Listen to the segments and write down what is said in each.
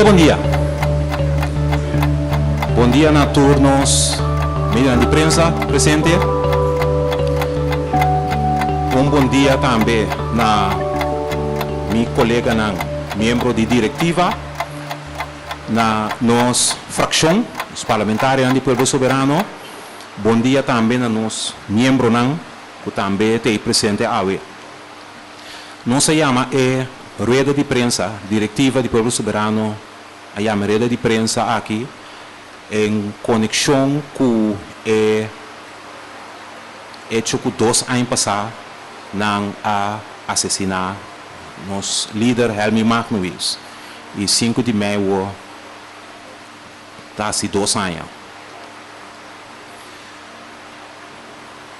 Bon dia, bon dia. Bon dia na tur nos medionan di prensa presente. Un bon dia tambe na mi coleganan miembro di directiva, na nos fraccion, nos parlamentarionan di Pueblo Soberano. Bon dia tambe na nos miembronan cu tambe t'ey presente awe. Nos a yama e rueda di prensa, directiva di Pueblo Soberano a yama e rueda di prensa aki en conexion cu e hecho cu dos aña pasa nan a asesina nos lider Helmi Magnuwils y sinku di mei wo ta haci dos aña.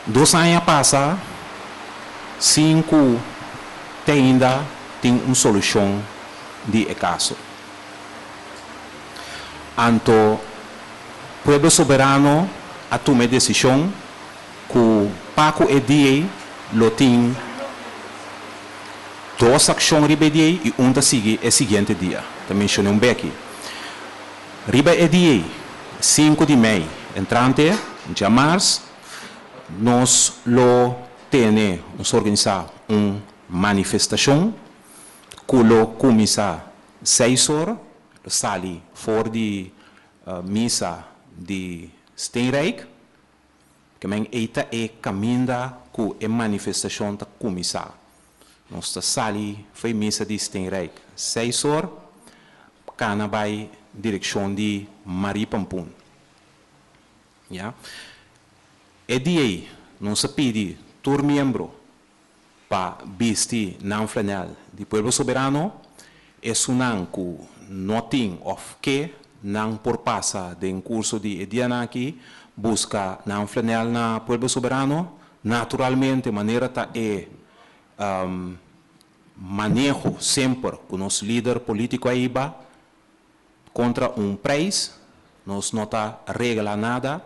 Dos aña pasa sin ku te ainda tin un solushon di e kaso. Anto Pueblo Soberano a tuma e desishon ku pa ku e dia ei lo tin dos akshon riba e dia ei i un ta sigui e siguiente dia. Ta menshoné un beki. Riba e dia ei, sinku di mei entrante, djamars, nos lo tene, nos organisá un manifestashon ku lo kuminsá seis or, lo sali for di misa di Steenrijk. Ke men ei ta e kaminda ku e manifestashon ta kuminsá. Nos ta sali fo'i misa di Steenrijk seis or, kana bai direkshon di Marie Pampoen. Ya. E dia ei nos a pidi tur miembro pa bisti nan flanel di Pueblo Soberano, esunnan ku no tin òf ke nan por pasa den kurso di e dianan aki buska nan flanel na Pueblo Soberano, naturalmente manera ta e maneho semper ku nos lider polítiko a hiba, Kontra un prijs, nos no ta regla nada,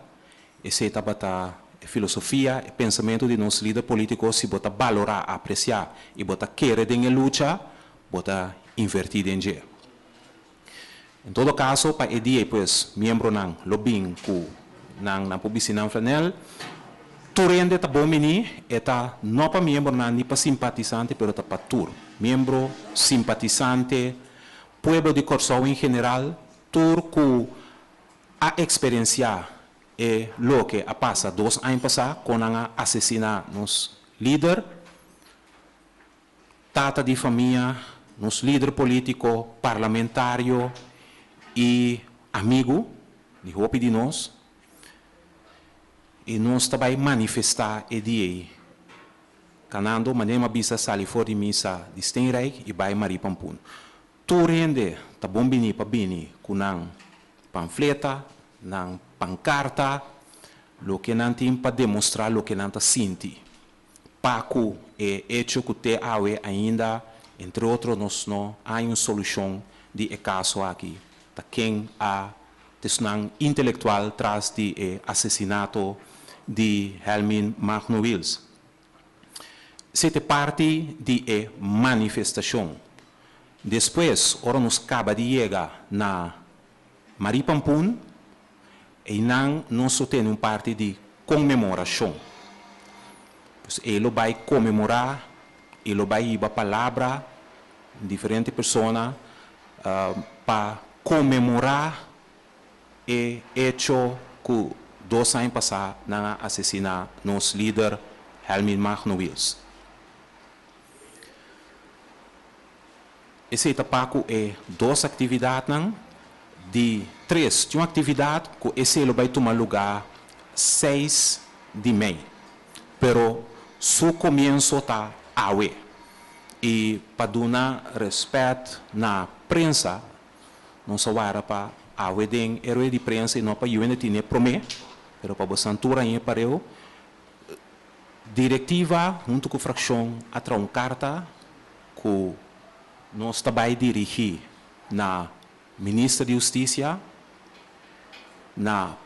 esei tabata e filosofia, e pensamentu di nos lider politico, si bo ta balora, aprecia y bo ta kere den e lucha, bo ta inverti den dje. En todo caso, pa e dia ei pues, miembronan lo bin cu nan, nan por bisti nan flanel. Tur hende ta bon bini, e ta no pa miembronan ni pa simpatisante, pero ta pa tur miembro, simpatisante, Pueblo di Kòrsou en general tur ku a eksperensiá e loke a pasa dos aña pasá kon nan a asesiná nos lider, tata di famia, nos lider polítiko, parlamentario i amigu di hopi di nos i nos ta bai manifestá e dia ei Kanando manera mi a bisa sali for di misa di Steenrijk i bai Marie Pampoen. Tur hende ta bon bini pa bini ku nan panfleta, nan pankarta, loke nan tin pa demostrá loke nan ta sinti pa ku e echo ku te awe ainda entre otro nos no hay un solushon di e kaso aki ta ken a Esnan intelektual tras di e asesinato di Helmin Magno Wiels. Sete parti di e manifestashon. Despues ora nos kaba di yega na Marie Pampoen, einan nos lo tene un parti di konmemorashon. Pues ei lo bai konmemorá i lo bai hiba palabra diferente persona pa konmemorá e echo ku dos aña pasá nan a asesiná nos lider Helmin Magno Wiels. Esei ta pa ku e dos aktividatnan. Di tres, tin un aktividat ku esei lo bai tuma lugá seis di mei, pero su komienso ta awe. I pa duna rèspèt na prensa, nos a wara pa awe den e rueda di prensa i no pa yuende tine promé, pero pa bosan tur aña pareu. Direktiva huntu ku frakshon a traha un karta ku nos ta bai dirigí na Minister di Hustisia, na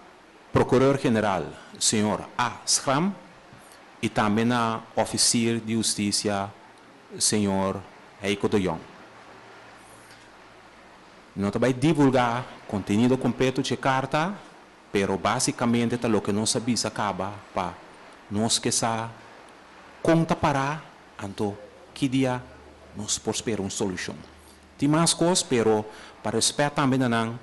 Prokuror General señor A. Schram i tambe na Ofisier di Hustisia señor Heiko de Jong. No ta bai divulgá kontenido kompleto dje karta, pero básikamente ta loke nos a bisa kaba pa nos ke sa kon ta pará, anto ki dia nos por spera un solushon. Tin mas kos, pero pa rèspèt tambe na nan,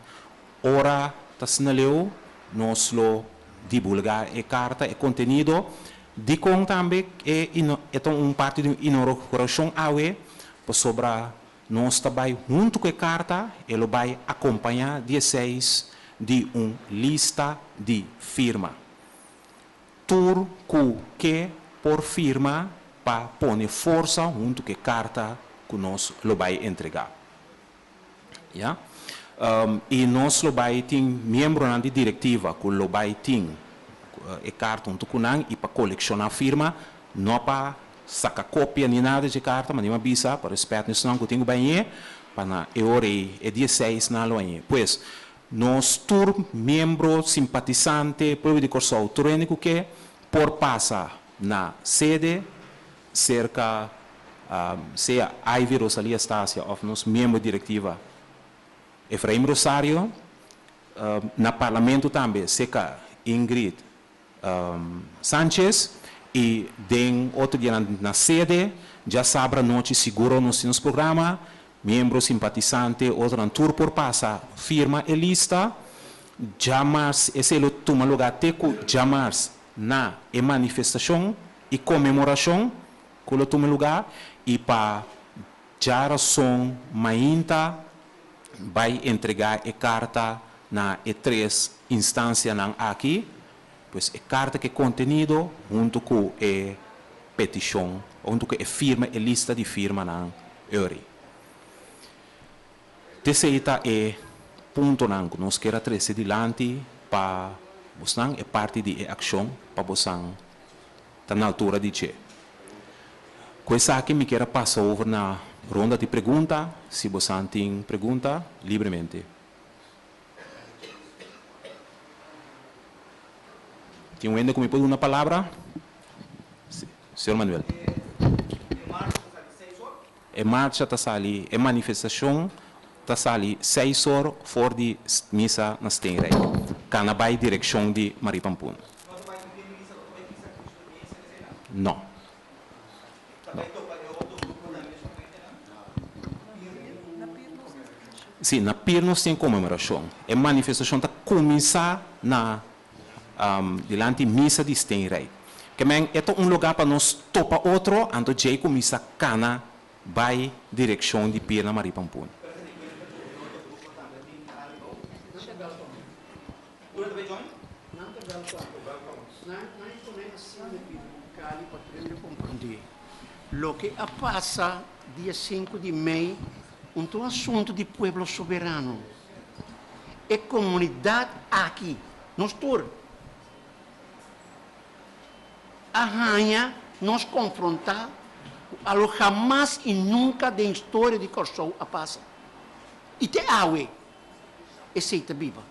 ora ta asina leu nos lo divulgá e karta, e kontenido. Dikon tambe e e ta un parti di un inougurashon awe? Pasobra Nos ta bai huntu ku e karta, e lo bai akompañá di e seis di un lista di firma. Tur ku ke por firma pa pone forsa huntu ku e karta ku nos lo bai entregá. Ya. I nos lo bai tin miembronan di direktiva ku lo bai tin e karta huntu ku nan i pa kolekshoná firma, no pa saka kopia ni nada dje karta, ma ni a bisa pa rèspèt na esnan ku tin ku bai ñe, pa na e ora ei, e dia seis nan lo a ñe. Pues, nos tur miembro, simpatisante, pueblo di Kòrsou, tur hende ku ke por pasa na sede serka sea Ivy Rosalia Stasia òf nos miembro direktiva Efraim Rosario, na parlamento tambe serka Ingrid Sanchez y den otro dianan na sede, djasabra nochi siguro nos tin nos programa, miembro, simpatisante, otronan tur por pasa firma e lista, djamars esey lo tuma lugar te cu djamars na e manifestacion y conmemoracion cu lo tuma lugar y pa djarason mainta bai entrega e carta na e tres instancianan aki, pues e carta cu e contenido hunto cu e peticion, hunto cu e firma, e lista di firmanan eri. T'esey ta e puntonan cu nos kier a trece dilanti pa bosnan, e parti di e accion pa bosan ta na altura di dje. Ku esaki mi kier a pasa over na ronda di pregunta, si bosan tin pregunta, libremente. Tin un hende ku mi por duna palabra? Si, señor Manuel. E marcha ta sali, e manifestashon ta sali seis or for di misa na Steenrijk, kana bai direkshon di Marie Pampoen. No. No. Si, na pir nos tin konmemorashon. E manifestashon ta kuminsá na dilanti misa di Steenrijk. Ke men e ta un lugá pa nos topa otro, anto djei kuminsá kana bai direkshon di pir na Marie Pampoen. Loke a pasa dia sinku di mei un ta un asuntu di pueblo soberano. E komunidat aki, nos tur, a haña nos konfrontá ku algo hamas i nunka den historia di Kòrsou a pasa. I te awe esei ta biba.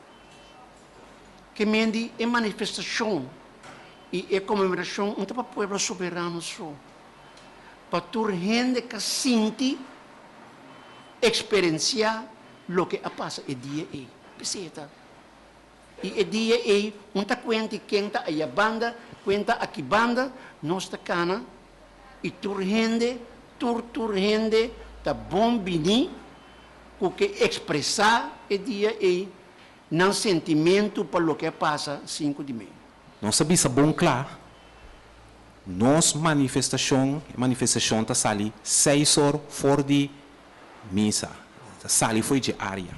Ke men di e manifestashon i e konmemorashon no ta pa pueblo soberano so, pa tur hende ka sinti, eksperensiá Loke a pasa e dia ei. P'esei e ta. I e dia ei un ta kuenti ken ta aya banda, kuen ta aki banda, nos ta kana i tur hende, tur tur hende ta bon bini ku ke ekspresá e dia ei nan sentimentu pa loke a pasa sinku di mei. Nos a bisa bon kla, nos manifestashon, e manifestashon ta sali seis or for di Misa ta sali fo'i dje área.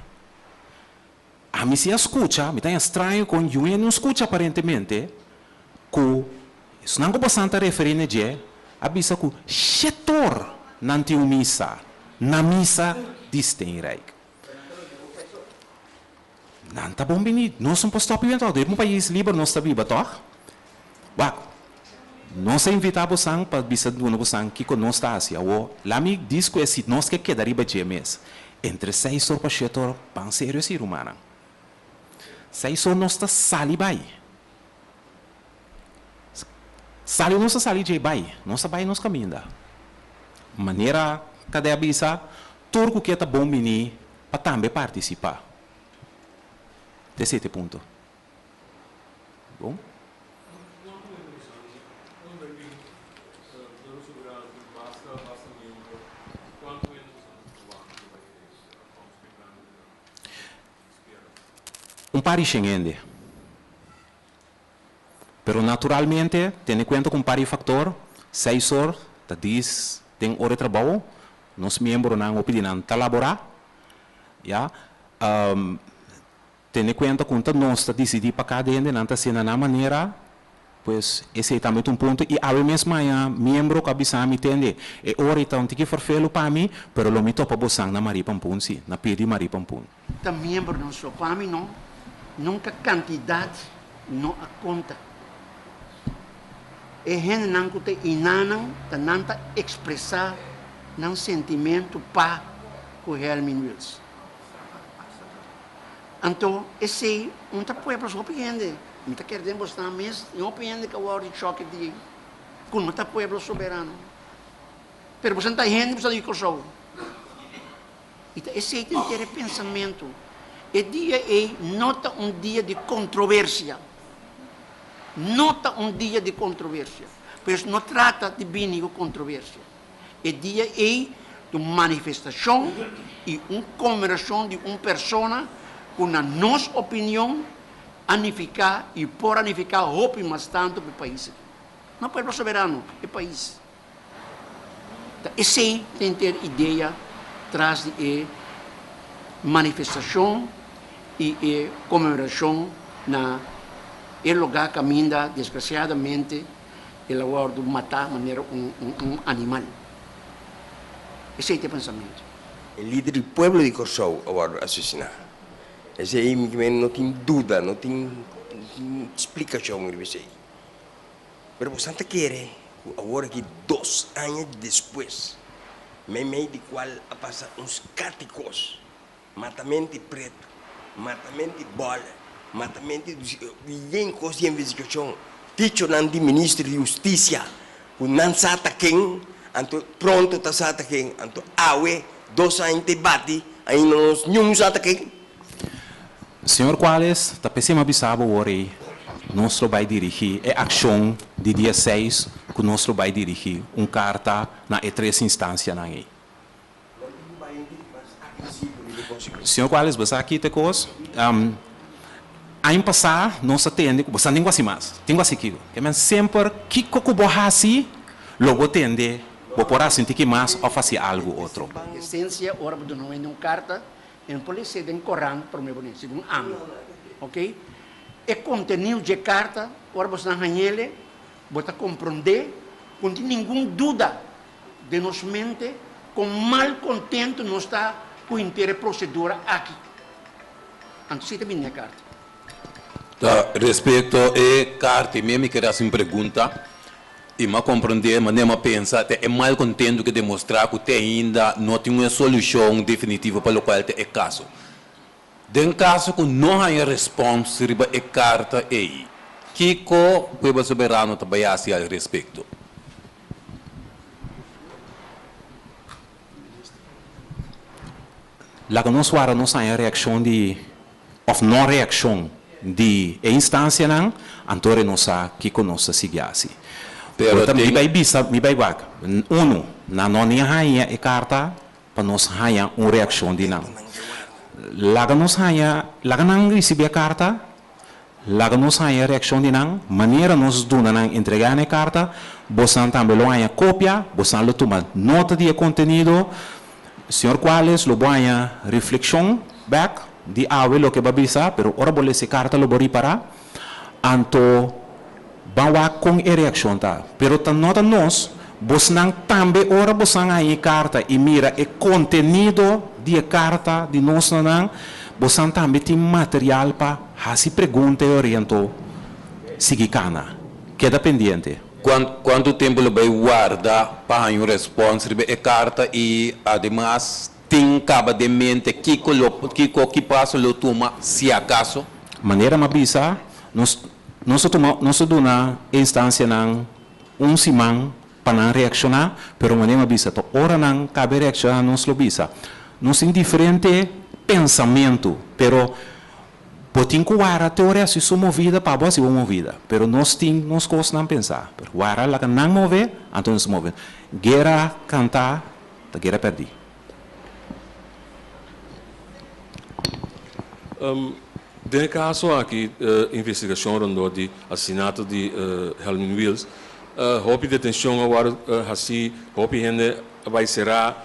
Ami si a skucha, mi ta haña straño kon yu no skucha aparentemente ku esnan ku bosan ta referí na dje a bisa ku shetor nan tin un misa na misa di Steenrijk. Nan ta bon bini. Nos no por stòp biba tòg. Den un pais liber nos ta biba tòg. Wak, nos a invitá bosan pa bisa duna bosan kiko nos ta hasi. Awor, laat mi dis ku e si nos ke keda riba dje mes. Entre seis or pa shete or, ban serio si, rumannan. Seis or nos ta sali bai. Sali nos ta sali dje bai. Nos ta bai nos kaminda. Manera Kadè a bisa, tur ku ke ta bon bini. pa tambe partisipá. Te sete punto. Bon? Un par di shen hende. Pero naturalmente, tene kuenta ku un par di faktor, seis or ta dis den ora di trabou, nos miembronan hopi di nan ta laborá, ya. Tene kuenta ku ta nos ta disidí pa kada hende, nan ta hasié na nan manera, pues esei tambe ta un punto. I awe mes maña miembro ku a bisa mi, Tende, e ora ei ta un tiki ferfelu pa mi, pero lo mi topa bosan na Marie Pampun, sí, na pie di Marie Pampun. Ta miembronan so pa mi no, nunka kantidat no a konta. E hendenan ku ta inanan ta nan ta ekspresá nan sentimentu pa ku Helmin Wiels. Anto esei un ta pueblo hopi hende, mi ta kere den bosnan mes tin hopi hende ku a wòrdu di chòke di ei ku no ta pueblo soberano. Pero boso ta hende boso ta di Kòrsou. I ta esei ta henter e pensamentu. E dia ei no ta un dia di kontroversia. No ta un dia di kontroversia. Pues no trata di bini ku kontroversia. E dia ei ta un manifestashon i un konmemorashon di un persona ku na nos opinion a nifiká i por a nifiká hopi mas tantu pa e pais aki. No pueblo soberano, e pais. Ta esei ta henter idea tras di e manifestashon i e konmemorashon na e lugá kaminda desgrasiadamente el a wòrdu matá manera un animal. Esei ta e pensamentu. E lider di pueblo di Kòrsou a wòrdu asesiná. Esei mi no tin duda, no tin splikashon riba esei. Pero bosan ta kere ku awor aki dos aña despues, meimei di kual a pasa uns kati kos, matamenti pretu, matamenti bòlè, matamenti di yen kos di investigashon, dichonan di minister di hustisia ku nan sa ta ken, anto pronto ta sa ta ken, anto awe dos aña ta e bati ainda nos niun sa ta ken. Señor Cuales ta p'esei mi a bisa bo awor ei, nos lo bai dirigí e akshon di dia seis ku nos lo bai dirigí un karta na e tres instansianan ei. Señor Cuales, bo sa ki ta e kos? Aña pasá nos a tende ku bo sa tin ku hasi mas, tin ku hasi kiko. Ke men semper kiko ku bo hasi lo bo tende bo por hasi un tiki mas òf hasi algu otro. Esensia ora bo duna un karta E no por lese den korant prome bo ne, segun ami. Ok? E kontenido dje karta, ora bosnan hañ'ele, bo ta komprondé ku no tin ningun duda den nos mente kon mal kontentu nos ta ku henter e prosedura aki. Anto si ta bini e karta. Ta respekto e karta i mi mi kere hasi un pregunta i mi a komprondé manera mi a pensa ta e mal kontentu ke demostrá ku te ainda no tin un solushon definitivo pa lokual ta e kaso. Den kaso ku no haña respòns riba e karta ei, kiko Pueblo Soberano ta bai hasi al respekto? Laga nos wara nos haña reakshon di òf no reakshon di e instansianan, anto re nos sa kiko nos ta sigui hasi. Pero Mi tin. bai bisa, mi bai wak, unu, nan no ni a haña e karta pa nos haña un reakshon di nan. Laga nos haña, laga nan risibí e karta, Laga nos haña reakshon di nan, manera nos duna nan entregá na e karta, bosan tambe lo haña kopia, bosan lo tuma nota di e kontenido. Señor Cuales lo bo haña reflekshon bèk di awe loke bo a bisa, pero ora bo lesa e karta lo bo ripará. Anto ban wak kon e reakshon ta. Pero ta nota nos, bosnan tambe ora bosan haña e karta i mira e kontenido di e karta di nos na nan, bosan tambe tin material pa. Hasi pregunta i orientó sigui kana. Keda pendiente. Kuantu tempu lo bai warda pa haña un respòns riba e karta i ademas tin kaba den mente kiko lo kiko ki paso lo tuma si akaso? Manera mi a bisa, nos nos a tuma nos a duna e instansianan un siman pa nan reakshoná, pero manera mi a bisa ta ora nan kabe reakshoná nos lo bisa. Nos tin diferente. pensamentu, pero bo tin ku wara te ora e hasi su movida pa bo hasi bo movida. Pero nos tin nos kosnan pensá, pero wara laga nan move, anto nos move. Guera kantá ta guera pèrdí. Den e kaso aki investigashon rondó di asesinato di Helmin Wiels, hopi detenshon a wòrdu hasí, hopi hende a bai será.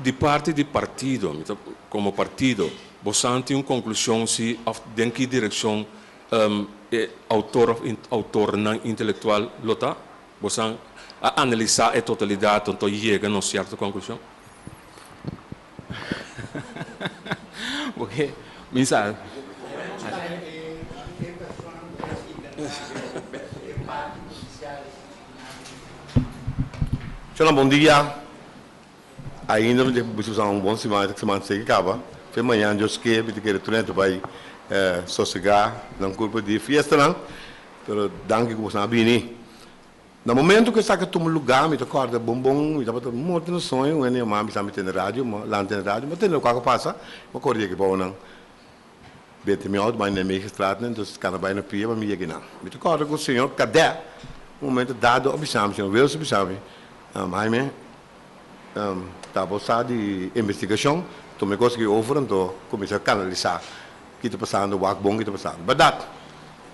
Di parti di partido, mi ta komo partido, bosan tin un konklushon si òf den ki direkshon e outor òf outornan intelektual lo ta? Bosan a analisá e totalidat anto yega na un sierto konklushon? Porque mi sa. Shona bon dia. Ainda mi ta bisa usa un bon siman, siman seki kaba. Fe mañan Dios ke mi ta kere tur hende bai sosega nan kurpa di fiestanan. Pero danki ku boso a bini. Na momento ku esaki a tuma lugá mi ta kòrda bon bon, mi tabata morto na soño, un hende yama mi sa mi tende radio, mi lanta tende radio, mi a tende loke a pasa, mi a kore yega bou nan. Bete mi auto bai na Nijmegenstraat nan, dus kana bai na pia pa mi yega nan. Mi ta kòrda ku señor Kadè un momento dado a bisa mi, señor Wilson a bisa mi, Jaime, ta bo sa di investigashon, tuma e kos aki over anto kuminsá kanalisá ki ta pasando, wak bon ki ta pasando. Bèrdat,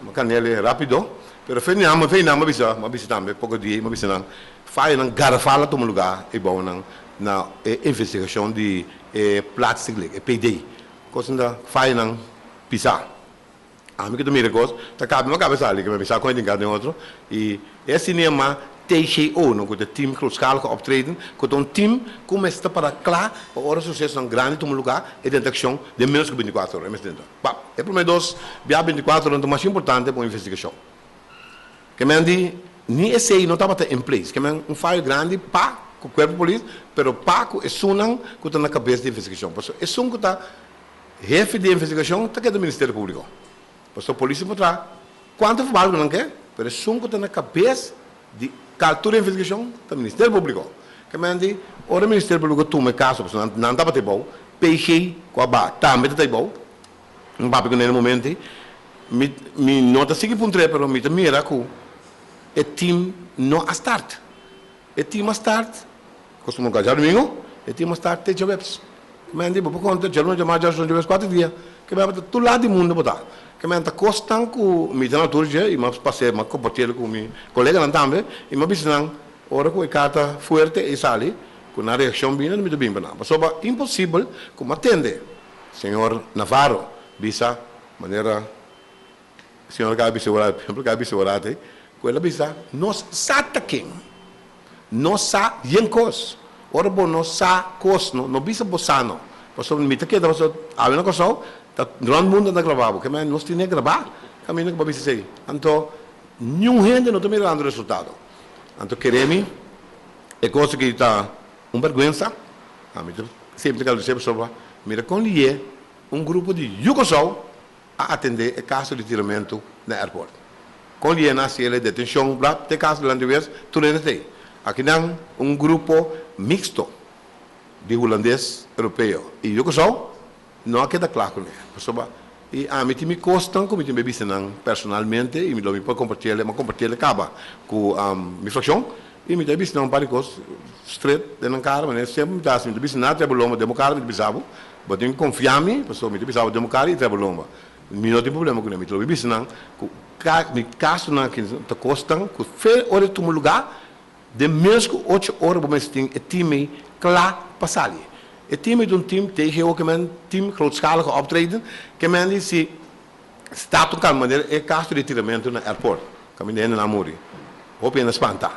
mi a kanel'e rápido, pero fe nan, fe nan mi a bisa, mi a bisa tambe poko dia, mi a bisa nan, fayonan garafal a tuma lugá e bounan na e investigashon di e plaatsdelict, e PD. Kos ta fayonan pisá. Ami ku ta mira e kos, ta kabe mi kabes ali, mi sa kon e tin kaba den otro. I e sinema TGO, no, ku ta Team Grootschalige Optreden, ku ta un team ku mester ta para kla pa ora susesonan grandi tuma lugá, e den ta akshon den ménos ku bintikuater ora. E mester den ta. Pap, e promé dos bia bintikuater ora ta mas importante pa un investigashon. Ke men di, ni esei no tabata in place. Ke men un fayo grandi pa ku kuerpo polis, pero pa ku esunnan ku ta na kabes di investigashon. Pasobra esun ku ta Hefe di investigashon ta keda Ministerio Públiko. Pasobra polis por traha kuantu verbal ku nan ke, pero esun ku ta na kabes di kal tur investigashon ta Ministerio Públiko. Ke men di ora Ministerio Públiko tuma e kaso, pasobra nan nan tabata ebou, PG ku a baha tambe ta ta ebou. Mi papia ku nan na e momento ei. Mi mi no ta sigui puntr'é, pero mi ta mira ku e team no a start. E team a start, kostuma ku djadumingu, e team a start te djaweps. Men di bo por konta djaluna, djamars, djason, djaweps, kuater dia. Ke men ta tur lado di mundu bo ta. Ke men ta kosnan ku mi ta na tur dje i mi a pas'é, mi a kompartiel ku mi koleganan tambe i mi a bisa nan ora ku e karta fuerte ei sali ku nan reakshon bini mi ta bin pa nan. Pasobra imposibel ku mi a tende señor Navarro bisa manera Señor Gaby Seurate, Gaby Seurate, ku el a bisa, Nos sa ta ken. Nos sa yen kos. Ora bo no sa kos, no, no bisa bo sa no. Pasobra mi ta keda pasobra awe na Kòrsou ta rònt mundu ta grabá bo. Ke manera nos tene grabá kaminda ku bo a bisa esei. Anto niun hende no ta mirando resultado. Anto kere mi e kos aki ta un bèrgwensa. Ami ta semper ta kalkusé pasobra mira kon lié un grupo di yu Kòrsou a atendé e kaso di tiramentu na airport. Kon di e na hasi el e detenshon bla te kaso delante wes tur hende ta ei. Akinan un grupo mixto di hulandes, europeo i Yukosou no a keda kla kuné. Pasobra i ami tin mi kosnan ku mi tin be bisa nan personalmente i mi lo mi por kompartiel, mi a kompartiel kaba ku mi frakshon i mi ta bisa nan un par di kos stret den nan kara manera semper mi ta hasi mi ta bisa nan a trèbo lomba den bo kara mi ta bisa bo. Bo tin ku konfia mi, pasobra mi ta bisa bo den bo kara i trae bo lomba. Mi no tin problema kuné. Mi ta lobi bisa nan ku mi kasonan aki ta kosnan ku fe ora e tuma lugá, den ménos ku ocho ora bo mester tin e tim ei kla pa sali. E tim ei ta un tim TGO ke men Team Grootschalige Optreden, ke men di si start un kambio manera e kaso di tiramentu na airport, kaminda hende nan a muri, hopi hende a spanta.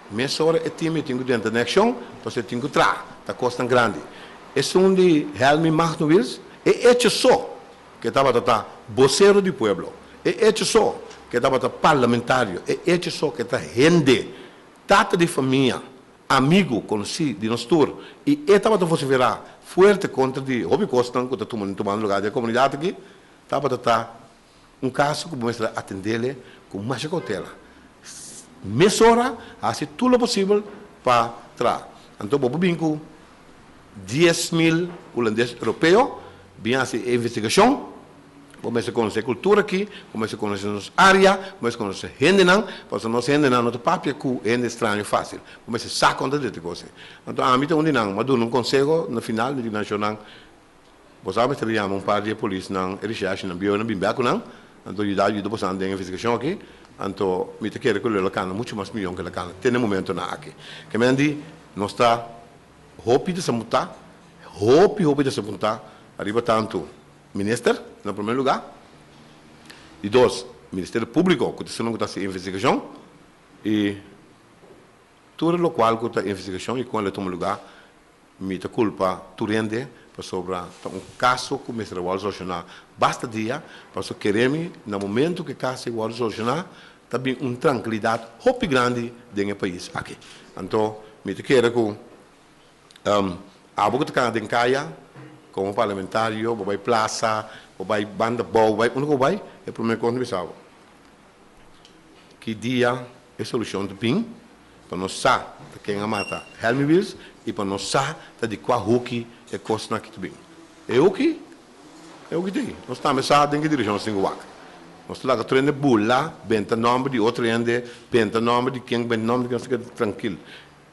Mesora e tim ei tin ku drenta den akshon, pasobra e tin ku traha, ta kosnan grandi. Esun di Helmi Magno Wiels, e echo so ku e tabata ta bosero di pueblo, e echo so ku e tabata parlamentario, e echo so ku e ta hende, tata di famia, amigu konosí di nos tur i e tabata vosiferá fuerte kontra di hopi kosnan ku ta tumando lugá den e komunidat aki, tabata ta un kaso ku bo mester a atendele ku masha koutela. Mesora hasi tur lo posibel pa traha. Anto bo por bin ku. 10,000 hulandes europeo bin hasi e investigashon. Bo mester konosé e kultura aki, bo mester konosé nos área, bo mester konosé hendenan, pasobra nos hendenan no ta papia ku hende straño fásil. Bo mester sa kon ta drenta e kos ei. Anto ami ta un di nan. Mi a duna un konseho na final, mi di nan shornan, Bo sa mester yama un par di e polisnan, e reshèrshinan bieu nan bin bèk ku nan, anto yuda yuda bosan den e investigashon aki. Anto mi ta kere ku lo kana muchu mas miyon ku el a kana te na e momentonan aki. Ke men di nos ta hopi desapuntá, hopi hopi desapuntá ariba tantu minister na promé lugá, di dos Ministerio Públiko ku ta esunnan ku ta hasi investigashon i tur e lokual ku ta investigashon i kon el a tuma lugá. Mi ta kulpa tur hende pasobra ta un kaso ku mester a wòrdu solushoná basta dia, pasobra kere mi na momentu ku e kaso ei wòrdu solushoná ta bin un trankilidat hopi grandi den e pais aki. Anto mi ta kere ku abo ku ta kana den kaya komo parlamentario, bo bai plasa, bo bai banda bou, bo bai unda ku bo bai, e promé kos mi bisa bo ki dia e solushon ta bin. Pa nos sa ta ken a mata Helmi Wiels i pa nos sa ta di kua huki e kosnan aki ta bin. E huki? E huki ta ei. Nos tambe sa den ki direkshon nos tin ku wak. Nos ta laga tur hende bula, benta nòmber di otro hende, benta nòmber di ken, benta nòmber di ken, nos ta keda trankil.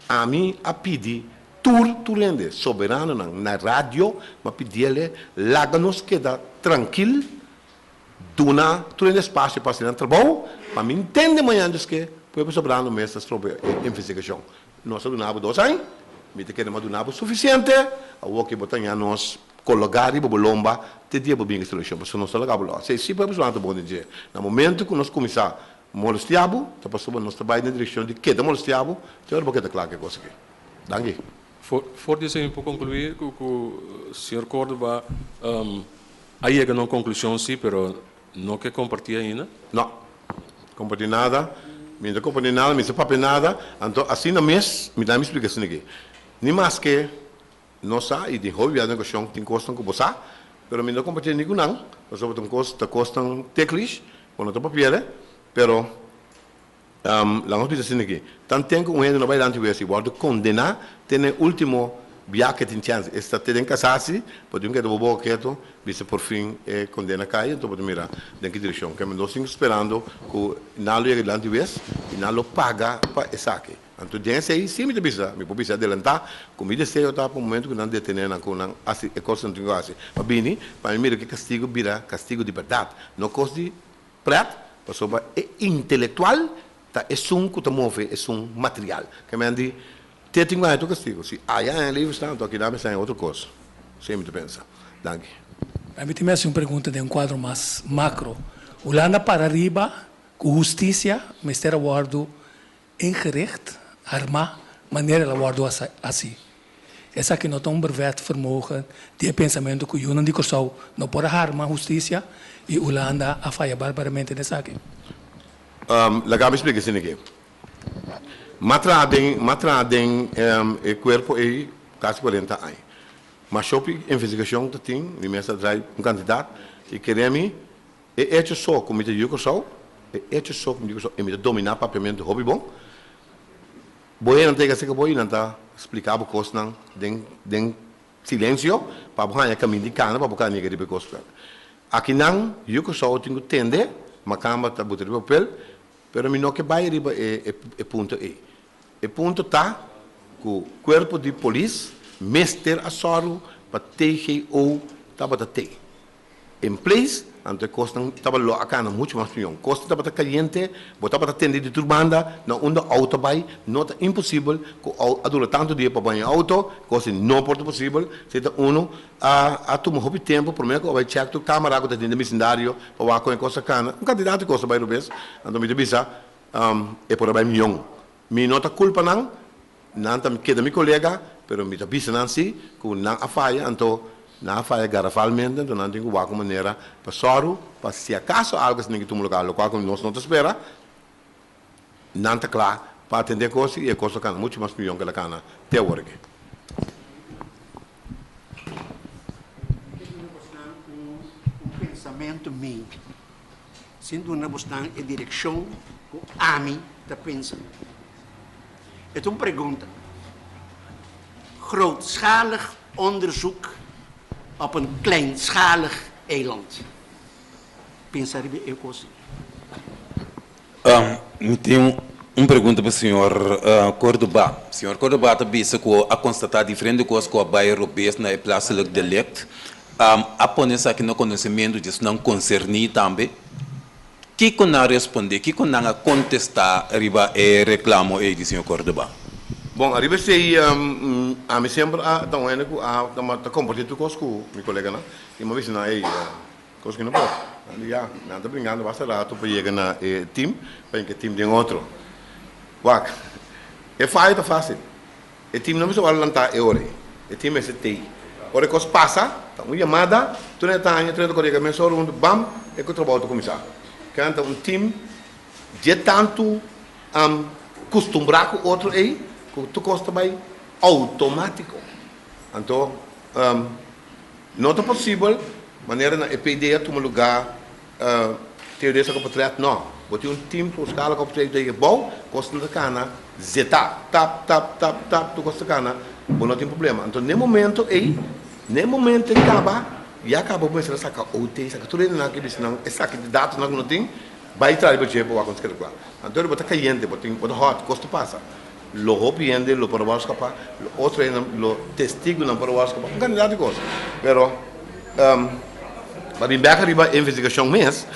Ami a pidi tur tur hende, soberanonan na radio, mi a pidiele laga nos keda trankil, Duna tur hende espasio pa hasi nan trabou, pa mi ntende mañan djis pueblo soberano mes ta strobe e investigashon. Nos a duna bo dos aña, mi ta kere mas duna bo sufisiente, awor ke bo ta ña nos kologá riba bo lomba te dia bo bin e solushon, pasobra nos ta laga bo lòs. Si si pueblo soberano ta bon den dje, na momento ku nos kuminsá molestiá bo, ta pasobra nos ta bai den direkshon di keda molestiá bo te ora bo keda kla ku e kos aki. Danki. For di esei mi por konkluí ku señor Córdoba a yega na un konklushon si, pero no ke kompartí ainda? No. Kompartí nada. Mi no ta kompartí nada, mi no ta papia nada. Anto asina mes mi ta mi splika asina aki. Ni maske nos sa i den hopi biaha den okashon tin kosnan ku bo sa, pero mi no ta kompartí ni ku nan, pasobra ta un kos ta kosnan teklish ku no ta papia'le, pero. Laga nos bisa asina aki, tan ten ku un hende no bai lanti wes i wòrdu kondená te na e último bia ke tin chèns, esta te den kasasi, bo tin keda bo boka ketu, bisa por fin e kondena kai, anto bo ta mira den ki direkshon. Kèmen nos tin sperando ku nan lo yega dilanti wes i nan lo paga pa esaki. Anto den esei si mi ta bisa, mi por bisa adelantá ku mi deseo ta pa momentu ku nan detené nan ku nan hasi e kos ku nan tin ku hasi pa bini pa mi mira ku e kastigu bira kastigu di bèrdat, no kos di Pret, pasobra e intelectual ta esun cu ta move esun material. Ke men di, te tin cu haña tur castigo. Si aya haña libre staan, anto aki nan mester haña otro cos. Así mi ta pensa. Danki. Mi tin mester un pregunta den un cuadro mas macro. Hulanda para riba cu husticia mester a wordo ingericht, armá, manera el a wòrdu hasí. Esaki no ta un brevet vermogen di e pensamentu ku yunan di Kòrsou no por a harma hustisia i Hulanda a faya barbaramente den esaki. Laga mi splika esei aki. M'a traha den, m'a traha den e kuerpo ei kasi kuarenta aña. Mas hopi investigashon ta tin, mi mes a drai un kantidat i kere mi E echo so ku mi ta yu Kòrsou, e echo so ku mi ta yu Kòrsou i mi ta dominá papiamentu hopi bon, bo hende nan ta yega serka bo i nan ta splika bo kosnan den den silensio pa bo haña kaminda di kana pa bo kana yega riba e kos. Akinan yu Kòrsou tin ku tende makamba ta buta riba papel, pero mi no ke bai riba e e punto ei. E punto ta ku kuerpo di polis mester a sòru pa TGO tabata tei. In place, anto e kosnan tabata lo a kana muchu mas pion. Kosnan tabata kayente, bo tabata tende di tur banda na unda outo bai, no ta imposibel ku a dura tantu dia pa baña outo, kos di no por ta posibel, si ta unu a a tuma hopi tempu prome ku a bai chèk tur kamera ku ta tin den bisindario pa wak kon e kos a kana, un kantidat di kos a bai rubes, anto mi ta bisa e por a bai mion. Mi no ta kulpa nan, Nan ta keda mi kolega, pero mi ta bisa nan si ku nan a faya, anto nan a faya garafalmente, anto nan tin ku wak un manera pa sòru pa si akaso algu asina ke tuma lugá, lokual ku nos no ta spera, nan ta kla pa atendé e kos i e kos lo kana muchu mas miyon ku el a kana te awor aki. Mi ke duna bosnan un pensamentu mi, sin duna bosnan e direkshon ku ami ta pensa. E ta un pregunta. Grootschalig Onderzoek op een kleinschalig eiland. Pensa riba e kos. Mi tin un pregunta pa señor Cordoba. Señor Cordoba ta bisa ku a konstatá diferente kos ku a bai robes na e plaatselijk delict. A pone esaki na konosementu di esnan konserní tambe. Kiko nan a respondé? Kiko nan a kontestá riba e reklamo ei di señor Cordoba? Bon, ariba esei ami semper a ta un hende ku a ta kompartí tur kos ku mi koleganan i mi a bisa nan, ey, Kos ku no por. Nan di ya, nan ta bringando basta rato pa yega na e tim, pa hinka e tim den otro. Wak, e fayo ta fásil. E tim no mester wòrdu lantá e ora ei. E tim mester tei. Ora e kos pasa, ta un yamada, tur nan ta haña, tur nan ta kore yega mesora huntu, bam, e ku trabou ta kuminsá. Kinan ta un tim dje tantu kustumbrá ku otro ei, ku tur kos ta bai outomátiko. Anto, No ta posibel manera na e PD a tuma lugar TOD sa kopotret no. Bo tin un team ku skala kopotret den e bou, kos ta kana zeta tap tap tap tap tur kos ta kana bo no tin problema. Anto n'e momento ei n'e momento ei kaba ya kaba bo mester a saka OT saka tur hendenan ke bisa nan esaki di datonan ku no tin bai traha riba dje bo wak konsegui kla. Anto bo ta kayente bo tin bo ta hot kos ta pasa. Lo hopi hende lo por a wòrdu skapá, lo otro hende lo testigunan por a wòrdu skapá, un kantidat di kos. Pero pa bin bèk riba e investigashon mes,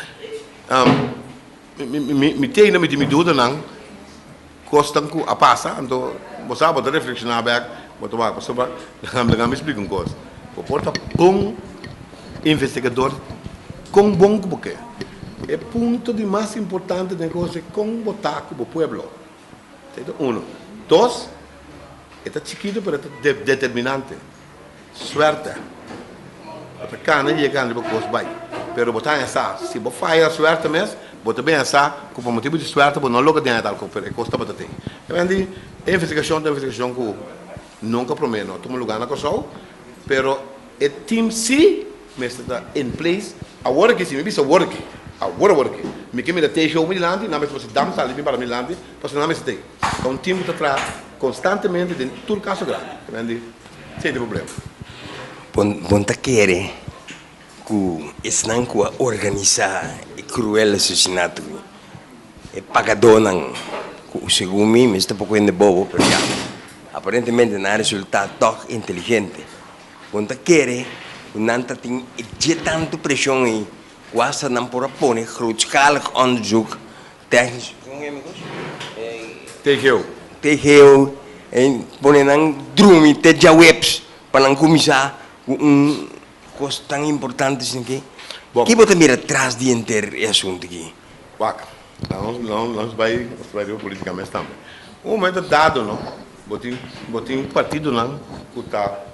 mi tene, mi tin mi dudanan, kosnan ku a pasa, anto bo sa bo ta reflekshoná bèk, bo ta wak pasobra laga mi splika un kos, bo por ta bon investigador kon bon ku bo ke, e punto di mas importante den e kos e kon bo ta ku bo pueblo. Esei ta uno. Dos, e ta chikitu pero e ta determinante. Suerte. Bo ta kana yega riba kos bai. Pero bo ta haña sa, si bo faya suerte mes, bo ta bin sa ku pa motibu di suerte bo no logra den tal kos, pero e kos tabata tin. Ta ben di e investigashon ta un investigashon ku nunka promé no a tuma lugá na Kòrsou, pero e team si Mester ta in place awor aki, si mi bisa awor aki, awor awor aki, mi ke mira TGO mi dilanti, nan mester pasa dam sali bin para mi dilanti, pasobra nan mester ta ei. Ta un team ku ta traha konstantemente den tur kaso grandi. Ta men di, esei ta e problema. Bon, bon ta kere ku esnan ku a organisá e kruel asesinato ei, e pagadónan, ku segun mi mester ta poko hende bobo, pero ya, aparentemente nan a resultá tòg inteligente. Bo no ta kere ku nan ta tin e dje tantu preshon ei ku asta nan por a pone grootschalig onderzoek technisch, kon e amigos? TGO. TGO, en pone nan drumi te djaweps pa nan kuminsá ku un kos tan importante asin ke. Bon. Ki bo ta mira tras di henter e asuntu aki? Wak, nos bai riba politika mes tambe. Un momento dado no. Bo tin bo tin partidonan ku ta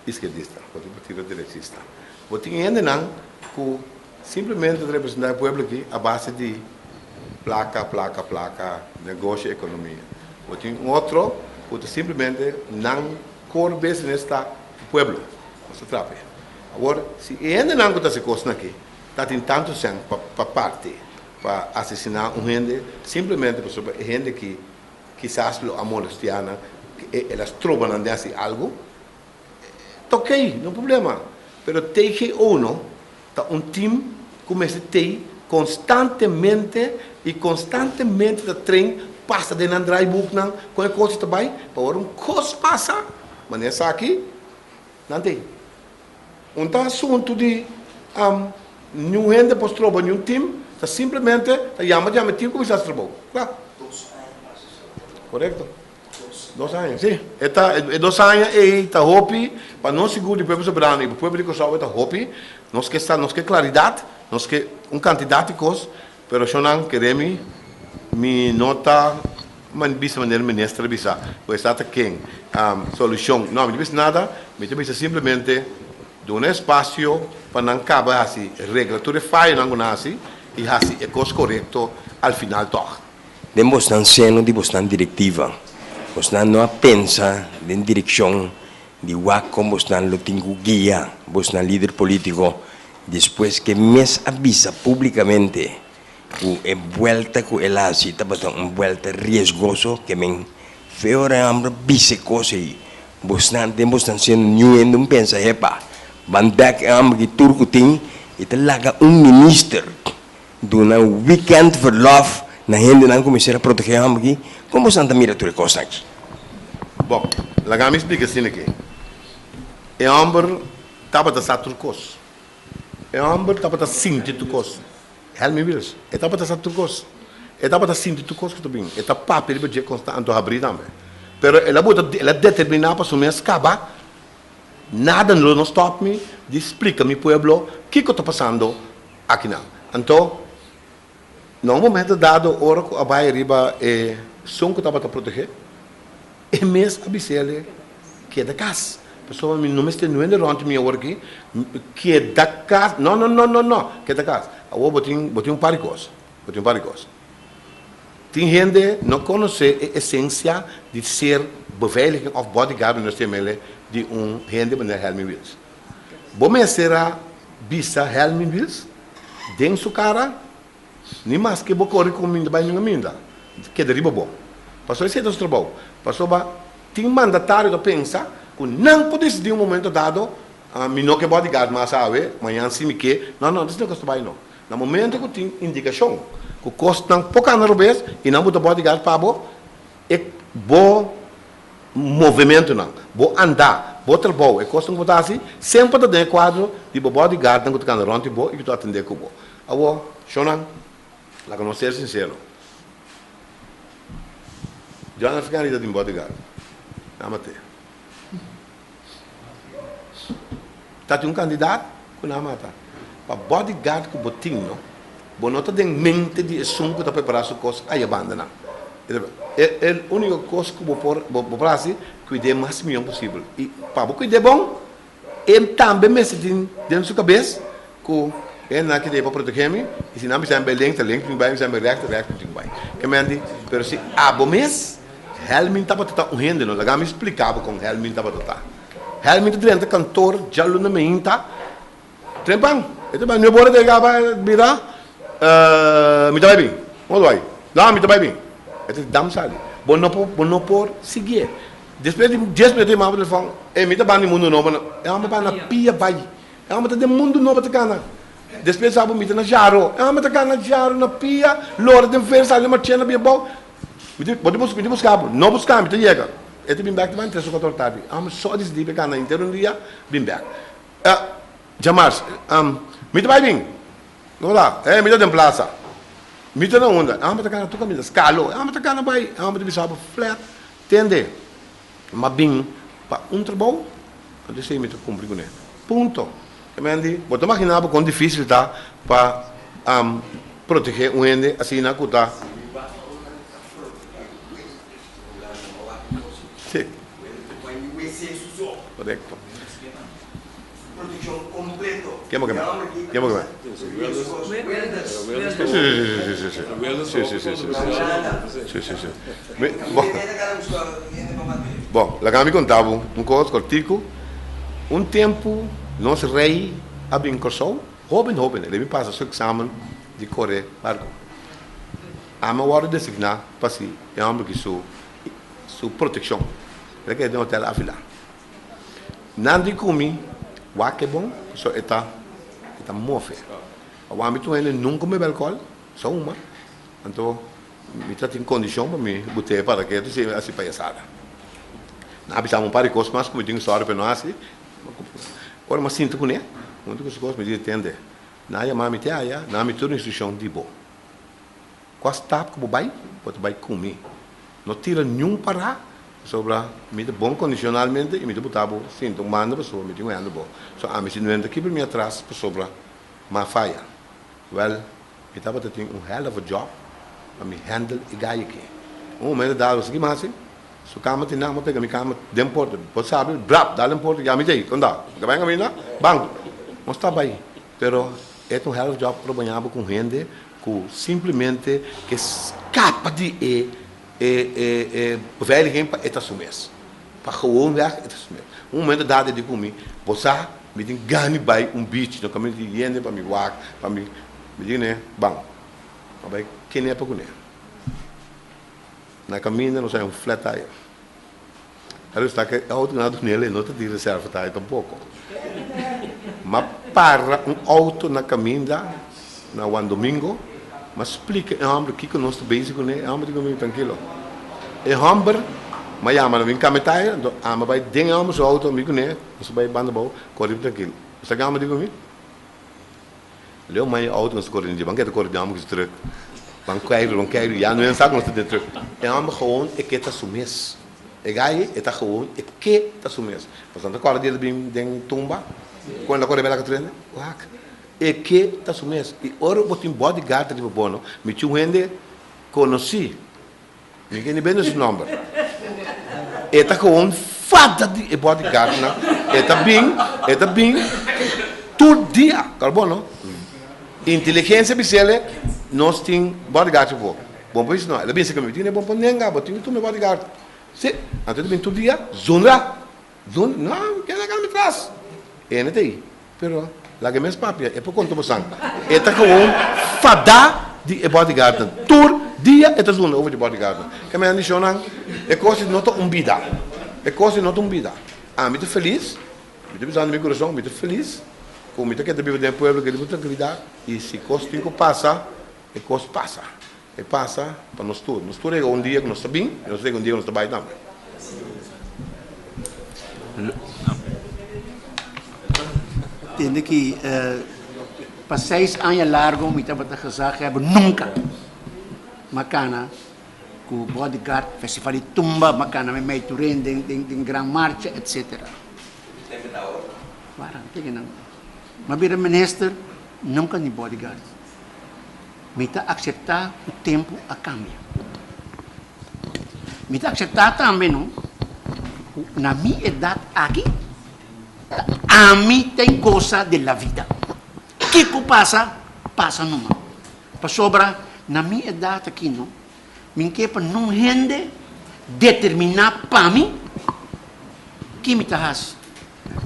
iskerdista, bo tin partido derechista. Bo tin hendenan ku simplemente ta representá e pueblo aki a base di plaka, plaka, plaka, negoshi, ekonomia. Bo tin un otro ku ta simplemente nan core business ta e pueblo. Nos ta trapia. Awor, si e hendenan ku ta hasi kosnan aki ta tin tantu sèn pa pa parti pa asesiná un hende simplemente pasobra e hende aki Kisas lo a molestia nan, el a stroba nan den hasi algu. Ta ok, no problema. Pero TGO no ta un team ku mester tei konstantemente i konstantemente ta train pasa den nan draaiboeknan kon e kos ta bai pa ora un kos pasa manera esaki nan tei. Un ta asuntu di niun hende por stroba niun team, ta simplemente ta yama yama e team kuminsá hasi trabou. Kla. Dos aña pasa so. Korekto. Dos aña, si. E ta, e dos aña ei ta hopi pa nos sigur di pueblo soberano i pa pueblo di Kòrsou e ta hopi. Nos ke sa, nos ke klaridat, nos ke un kantidat di kos, pero shonnan kere mi, mi no ta Man bisa manera minister a bisa ku esa ta ken solushon. No, mi ta bisa nada, mi ta bisa simplemente duna espasio pa nan kaba hasi regla tur e fayonan ku nan hasi i hasi e kos korekto al final tòg. Den bosnan seno di bosnan direktiva, bosnan no a pensa den direkshon di wak kon bosnan lo tin ku guia bosnan lider politiko despues ke mes a bisa publikamente Ku e buelta ku el a hasi tabata un buelta riesgoso ke men feo ora e hòmber bisa e kos ei. Bosnan den bosnan siendo niun hende un pensa hepa ban bek e homber ki tur ku tin i ta laga un minister duna weekend verlof na hendenan ku mester a protege e homber ki kon bosnan ta mira tur e kosnan aki? Bon, laga mi splika asina aki. E homber tabata sa tur kos. E homber tabata sinti tur kos. Helmi Wiels, E tabata sa tur kos. E tabata sinti tur kos ku ta bin. E ta papia riba dje konstant, anto habrí tambe. Pero el a buta, el a determiná pa su mes kaba, nada lo no stòp mi di splika mi pueblo kiko ta pasando akinan. Anto, na un momento dado ora ku a bai riba e sun ku tabata protegé, E mes a bis'ele, Keda kas, pasobra mi no mester nuende rònt mi awor aki. Keda kas. No, no, no, no, no. Keda kas. Awor bo tin, bo tin un par di kos. Bo tin un par di kos. Tin hende no konosé e esensia di ser beveiliging òf bodyguard, mi no stem'e ele, di un hende manera Helmin Wiels. Bo mester a bisa Helmin Wiels den su kara Ni maske bo kore ku minda bai ningun minda, keda riba bo. Pasobra esei ta su trabou. Pasobra tin mandatario ta pensa ku nan por disidí un momento dado, mi no ke bodyguard mas awe, mañan si mi ke. No, no, esei no kos ta bai no. Na momento ku tin indikashon ku kosnan por kanda robes i nan buta bodyguard pa bo, e bo movementonan, bo andá, bo trabou, e kosnan ku bo ta hasi, semper ta den e kuadro di bo bodyguardnan ku ta kanda rònt di bo i ku ta atendé ku bo. Awor, shonnan, laga nos ser sinsero. John F. Kennedy ta tin bodyguard. Nan mat'é. Ta tin un kandidat ku nan mata. Pa bodyguard ku bo tin no, bo no ta den mente di esun ku ta prepará su kos aya banda nan. E e úniko kos ku bo por bo por hasi, kuid'é mas mihó posibel. I pa bo kuid'é bon, E tambe mester tin den su kabes ku e nan aki ta pa protegé mi i si nan bisa mi bai link ta link mi bai, mi bisa mi bai rèks ta rèks mi tin ku bai. Ke men di, pero si abo mes Helmin tabata ta un hende no, laga mi splika bo kon Helmin tabata ta. Helmin ta drenta kantor djaluna meinta trempan, e ta bai nuebe ora ta yega bai bira mi ta bai bin, no ta bai, no mi ta bai bin, e ta dam sali, bo no por bo no por siguié. Despues di dies minuto e mama pa telefòn, E mi ta banda di mundu nobo na. E hòmber ba na pia bai. E hòmber ta den mundu nobo ta kana. Despues sa bo mi ta na Jaro. E hòmber ta kana Jaro na pia, lora den fer sali na Marchena bia bou. Mi ta bo ta mi ta buska bo. No buska mi ta yega. E ta bin bèk ta banda tres o kuater ora tardi. E hòmber so a disidí pa e kana henter un dia bin bèk. Djamars, mi ta bai bin. No la, e mi ta den plaza. Mi ta na unda? E hòmber ta kana tur kaminda. Skalo. E hòmber ta kana bai. E hòmber ta bisa bo flèt. Tende, m'a bin pa un trabou, anto esei mi ta kumpli kuné. Punto. E men di, bo ta maginá bo kon difísil ta pa protegé un hende asina ku ta. Sí. Korekto. Proteccion completo. Ken bo ke men? Ken bo ke men? Sí, sí, sí, sí, sí, sí. Sí, sí, sí, sí, sí. Sí, sí, sí. Mi, bon. Bon, laga mi konta bo un kos kòrtiku. Un tempu nos rei a bin Kòrsou, hóben hóben, el a bin pasa su eksamen di kore barku. Ami a wòrdu designá pa si e hòmber ki su su protekshon. El a keda den hotel Avila. Nan di ku mi, Wak e bon, pasobra e ta e ta mofe. Awor ami tur hende nunka bebe alkohòl, sa huma, anto mi ta tin kondishon pa mi but'é para ke si hasi payasada. Nan a bisa mi un par di kos mas ku mi tin sòri pa e no hasi. Ora mi a sinta kuné, huntu ku su kos, mi di, Tende, nan a yama mi te aya, nan a mi tur instrukshon di bo. Kua stap ku bo bai, bo ta bai ku mi. No tira niun pará, pasobra mi ta bon kondishonalmente i mi ta buta bo sinta un banda pasobra mi tin un hende bo. So ami si nuenta kibra mi atras pasobra m'a faya. Wèl, mi tabata tin un hell of a job pa mi handle e gai aki. Un momento dado, sa ki mi hasi? Su kama tin nan, mi a pega mi kama den porta. Bo sabi, brap, dal den porta, ya mi ta ei. Konda? Mi ta bai kaminda? Ban! Nos ta bai. Pero e ta un hell of a job ora bo ña bo ku un hende Ku simplemente ke skapa di e e e beveiliging pa e ta su mes. Pa gewoonweg e ta su mes. Un momento dado e di ku mi, bo sa mi tin gana di bai un beach, no kaminda di yende pa mi wak, pa mi, mi di kuné, ban. A bai kene pa kuné. Na kaminda nos haña un flat tire. Claro está ku e outo nan a dun'el e no ta di reserva ta tampoko. M'a para un outo na kaminda na Juan Domingo, m'a splika e hòmber kiko nos ta bezig kuné, e hòmber di ku mi trankilo. E hòmber m'a yama na bin kambia taya, anto ami a bai den e hòmber su outo, mi kuné, nos a bai banda abou, kore trankilo. Bo sa ke hòmber di ku mi? Leo maya auto nos ta kore den dje, ban keda kore den hòmber ku su trùk. Ban keiru, ban keiru, ya no hende sa ku nos ta den trùk. E hòmber gewoon e ke ta su mes. E gai e ta gewoon e ke ta su mes. Pasobra nan ta kòrda di el bin den tumba, ku el a kore bela katrende? Wak. E ke ta su mes. I ora bo tin bodyguard riba bo no, mi tin un hende konosí, mi ke ni bende su nòmber. E ta gewoon fada di e bodyguardnan. E ta bin, e ta bin tur dia. Kòrda bo no? Inteligensia bis'el, nos tin bodyguard riba bo. Bon por bisa no, el a bisa ku mi tin e bon por nenga, bo tin ku tuma e bodyguard. Si, anto e ta bin tur dia, zundra, zundra, no, mi keda mi tras. E hende ta ei, pero laga e mes papia, e por konta bo san. E ta gewoon fada di e bodyguardnan. Tur dia e ta zundra over di bodyguardnan. Ke mi a di shownan, e kos no ta un bida, e kos no ta un bida. Ami ta felis, mi ta bisa di mi kurason, mi ta felis ku mi ta keda biba den e pueblo, keda ku trankilidat, i si kos tin ku pasa, E kos pasa. E pasa pa nos tur. Nos tur yega un dia ku nos ta bin i nos yega un dia ku nos ta bai tambe. Tende ki pa seis aña largo mi tabata gezaghebber nunka m'a kana ku bodyguard, festival di tumba, m'a kana mi mei tur hende den gran marcha etcetera. M'a bira minister nunka ni bodyguard. Mi ta akseptá ku tempu a kambia. Mi ta akseptá tambe no ku na mi edat aki ta ami ta e gosa di la vida. Kiko pasa, pasa numa. Pasobra na mi edat aki no, mi ke pa nun hende determiná pa mi ki mi ta hasi.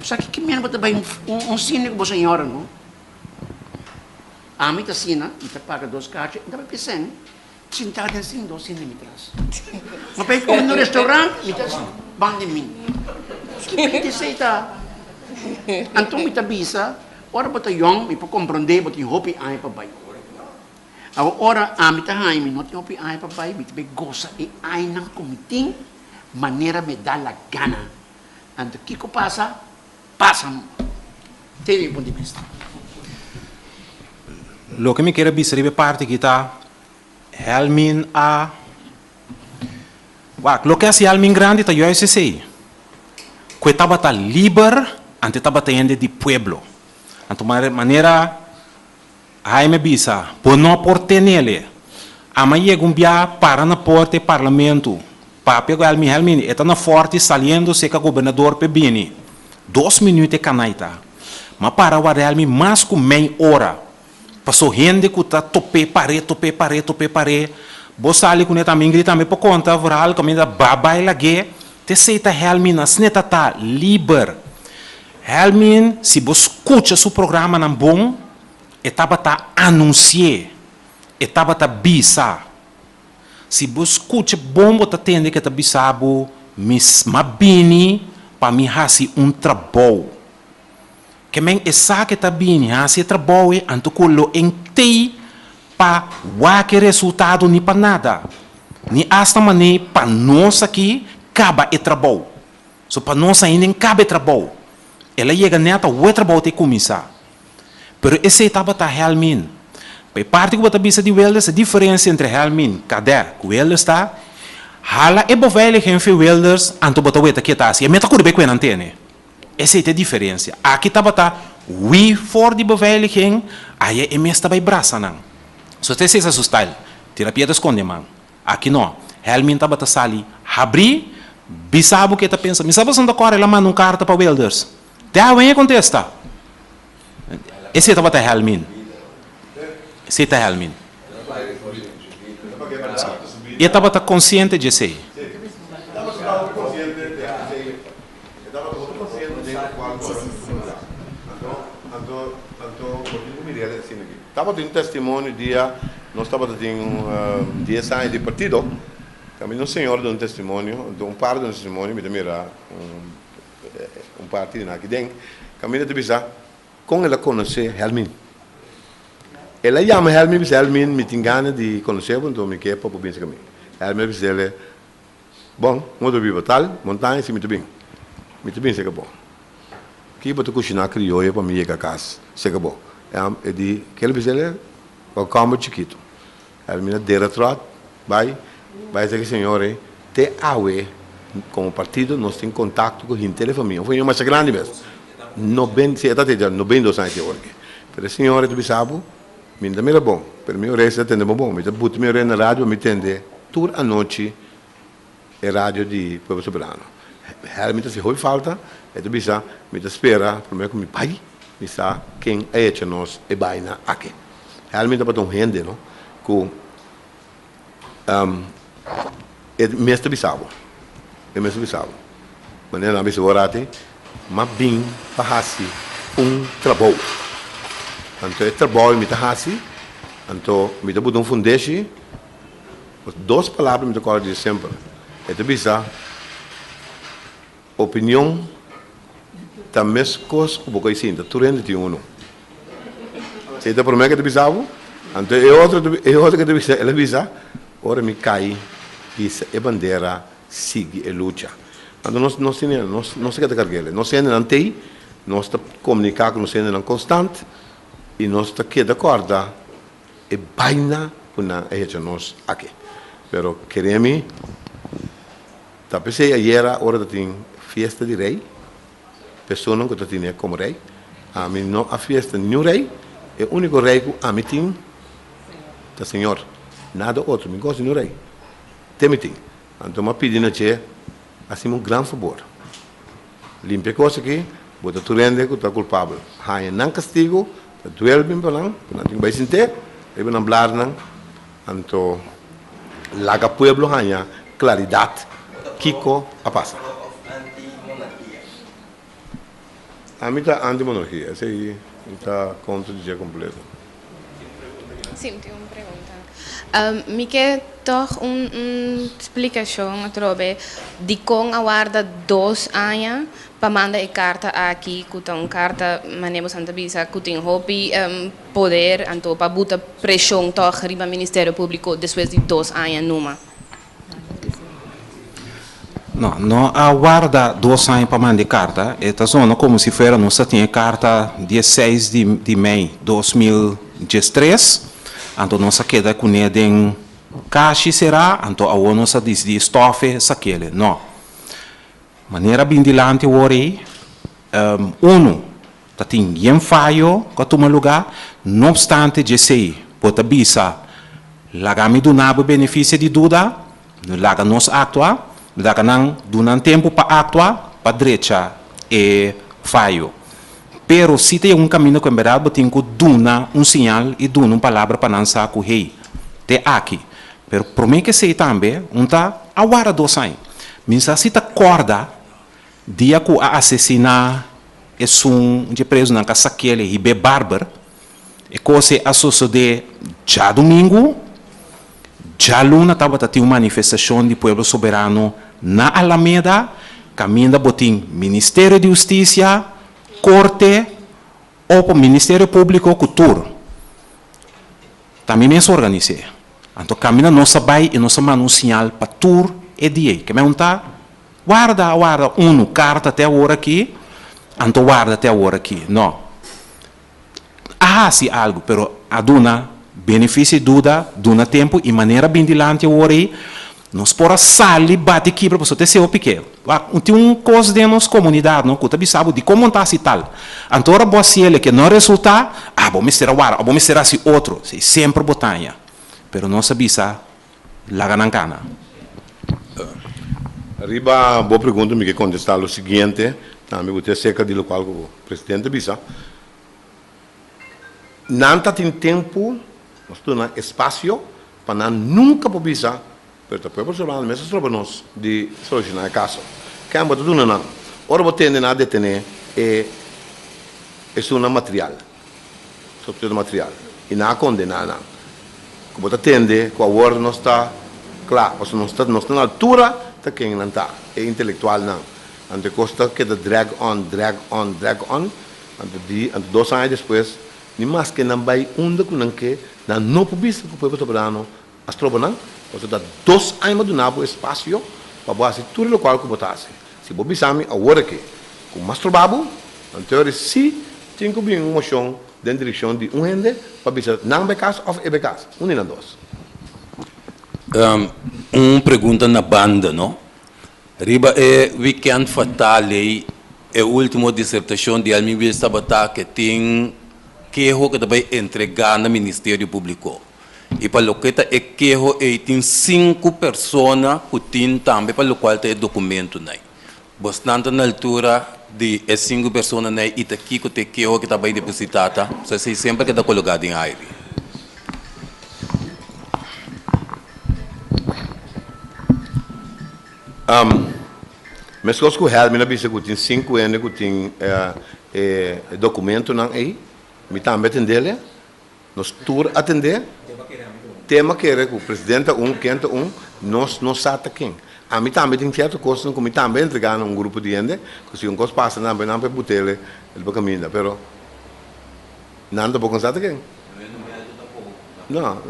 Sa ki ki mester bo ta bai un sine ku bo señora no? Ami ta asina, mi ta paga dos kachi, mi ta bai p'e sintá den sin dos hende mi tras. Ma pa e kome na un restaurant, mi ta ban di mi. Ki bende esei ta? Anto mi ta bisa, ora bo ta yòn, mi por komprondé bo tin hopi aña pa bai. Awor ora ami ta haña mi no tin hopi aña pa bai, mi ta bai gosa e añanan ku mi tin manera mi da la gana. Anto kiko pasa? Pasa no. Te mi punto di bista. Loke mi kier a bisa riba e parti aki ta, Helmin a Wak, loke hasi Helmin grandi ta juist esei, ku e tabata liber anto e tabata hende di pueblo. Anto manera Jaime bisa, bo no por tenele. Ama yega un bia para na porta e parlamento, papia ku Helmin, Helmin, e ta na Forti saliendo seka gobernador p'e bini. Dos minuut e kanai ta. Ma para warda Helmin mas ku mei ora. Paso hende ku ta top'é par'é, top'é par'é, top'é par'é. Bo sali kuné tambe, Ingrid tambe por konta verhaal kaminda ba bai lag'é. T'esei ta Helmin, asina e ta ta, liber. Helmin, si bo skucha su programanan bon, e tabata anunsi'é, e tabata bisa. Si bo skucha bon bo ta tende ku e ta bisa bo, Mi m'a bini pa mi hasi un trabou. Ke men e sa ku e ta bini hasi e trabou ei, anto ku lo en tei pa wak e resultado ni pa nada, ni asta manera pa nos aki kaba e trabou. So pa nos ainda en kaba e trabou. El a yega nèt awo e trabou ta e kuminsá. Pero esei tabata Helmin. Pa e parti ku bo ta bisa di Wilders, e diferensia entre Helmin, Kadè, ku Wilders ta, hala e beveiliging fi Wilders, anto bo ta weta ke ta hasi. E meta kuri bai ku e nan tene. Esei ta e diferensia. Aki tabata hui for di beveiliging, aya e mes ta bai brasa nan. So ta esei sa su style. Tira piedra skonde man. Aki no. Helmin tabata sali habrí, bisa bo ke ta pensa. Mi sa boso no ta kòrda el a manda un karta pa Wilders. Te awen e kontesta. Esei tabata Helmin. Esei ta Helmin. E tabata konsiente dje esei. Tabatin testimonio dia nos tabata tin dies aña di partido. Kaminda un señor duna un testimonio, anto un par duna testimonio, mi ta mira un parti di nan aki den, kaminda ta bisa kon el a konosé Helmin. El a yama Helmin bisa, Helmin, mi tin gana di konosé bo, anto mi ke pa bo bin serka mi. Helmin a bis'el, Bon, bo ta biba tal montaña, si mi ta bin. Mi ta bin serka bo. Ki bo ta kushiná krioyo pa mi yega kas serka bo? E di, Kel bis'el, Bo kòmber chikitu. Hermina dera tròt bai bai esaki señor ei te awe komo partido nos tin kontakto ku henter e famia un famia masha grandi mes noben si e ta te 92 aña te ora aki pero e señor ei ta bisa bo mi no ta mira bon pero mi oreha si ta tende bo bon mi ta buta mi oreha na radio pa mi tende tur anochi e radio di Pueblo Soberano Hermi ta hasi hopi falta e ta bisa mi ta spera prome ku mi bai mi sa ken a echa nos e baina aki. Helmi tabata un hende no ku e mes ta bisa bo, e mes ta bisa bo. Manera nan a bisa bo rati, m'a bin pa hasi un trabou. Anto e trabou mi ta hasi, anto mi ta buta un fundeshi, dos palabra mi ta kòrda di semper. E ta bisa. Opinion ta meskos ku bo kai sinta, tur hende tin unu. E ta promé ke ta bisa bo, anto e otro e otro ke ta bisa, el a bisa, ora mi kai hisa e bandera sigui e lucha. Anto nos nos tin nos nos ta keda karg'el. Nos hendenan t'ei, nos ta komuniká ku nos hendenan konstant i nos ta keda kòrda e baina ku nan a hecha nos aki. Pero kere mi. Ta p'esei ayera ora ta tin fiesta di rei, personan ku ta tine komo rei, ami no a fiesta niun rei, e úniko rei ku ami tin ta Señor, nada otro, mi gosi niun rei, te mi tin. Anto mi a pidi na dje, hasimu un gran fabor, limpia e kos aki, bo ta tur hende ku ta kulpabel, haña nan kastigu, ta duel bin pa nan, ku nan tin ku bai sint'é riba nan blarnan, Anto laga pueblo haña claridad kico a pasa. Ami ta anti monarquia, esey mi ta contra di dje completo. Sí, mi tin un pregunta. Mi ke tòg un splikashon atrobe dikon a warda dos aña pa manda e karta aki ku ta un karta manera boso ta bisa ku tin hopi poder anto pa buta preshon tòg riba Ministerio Públiko despues di dos aña numa. No, no a warda dos aña pa manda e karta. E ta zona komo si fuera nos ta tin e karta diesseis di di mei 2013, anto nos a keda kuné den kashi será, anto awor nos a disidí stòf e sakele. No. Manera bin dilanti awor ei, unu, ta tin yen fayo ku a tuma lugá, no opstante djesei bo ta bisa, Laga mi duna bo benefisio di duda, laga nos aktua, laga nan duna nan tempu pa aktua pa drecha e fayo. Pero si ta yega un kaminda ku en bèrdat bo tin ku duna un siñal i duna un palabra pa nan sa ku hey, te aki. Pero promé ku esei tambe un ta a warda dos aña. Mi sa si ta kòrda dia ku a asesiná esun dje prezunan ku a sakel e hib'é barber. E kos ei a sosodé djadumingu. Djaluna tabata tin un manifestashon di Pueblo Soberano na Alameda, kaminda bo tin Ministerio di Hustisia, Korte, opo Ministerio Públiko ku tur. Ta mi mes organis'é. Anto kaminda nos a bai i nos a manda un siñal pa tur e dia ei. Keme un ta warda, a warda unu karta te awor aki, anto warda te awor aki. No. A hasi algu, pero a duna benefisio di duda, duna tempu i manera bin dilanti awor ei, nos por a sali bati kibra pasobra ta esei hopi ke. Wak, tin un kos den nos komunidat no ku ta bisa bo dikon bo no ta hasi tal. Anto ora bo hasi el e ke no resultá, ah bo mester a wara òf bo mester a hasi otro. Si, semper bo taña. Pero nos a bisa laga nan kana. Riba bo pregunta mi ke kontestá lo siguiente, tambe bo ta aserka di lokual ku presidente a bisa. Nan ta tin tempu, nos duna espasio pa nan nunka por bisa Pero ta pueblo Soberano mes a stroba nos di soluciona e caso. Ken bo ta duna nan? Ora bo tende nan a detene e esunnan material, sospechoso material, y nan a condena nan. Cu bo ta tende cu awor nos ta Kla, pasobra nos ta nos ta na altura ta ken nan ta, e intelektualnan. Anto e kos ta keda drag on, drag on, drag on, anto di anto dos aña despues ni maske nan bai unda ku nan ke, nan no por bisa ku Pueblo Soberano a stroba nan, pasobra ta dos aña bo duna bo espasio pa bo hasi tur e lokual ku bo ta hasi. Si bo bisa mi awor aki ku mas stroba bo, anto e ora si tin ku bin un moshon den direkshon di un hende pa bisa nan bai kas òf e bai kas, un di nan dos. Un pregunta na banda no. Riba e weekend fatal ei, e ultimo disertashon di Elmi Wiels tabata ke tin keho ke ta bai entregá na Ministerio Públiko. I pa loke ta e keho ei tin sinku persona ku tin tambe pa lokual ta e dokumentonan. Bosnan ta na altura di e sinku personanan ei i ta kiko ta e keho ke ta bai depositá ta? So esei semper ke ta kologá den aire. Meskos ku Helmin a bisa ku tin sinku hende ku tin e dokumentonan ei, mi tambe a tendel e. Nos tur a tendé. Tema kere ku presidente ta un, ken ta un, nos no sa ta ken. Ami tambe tin sierto kosnan ku mi tambe a entregá na un grupo di hende, ku si un kos pasa nan nan por but'el riba kaminda, pero nan tampoco no sa ta ken. No,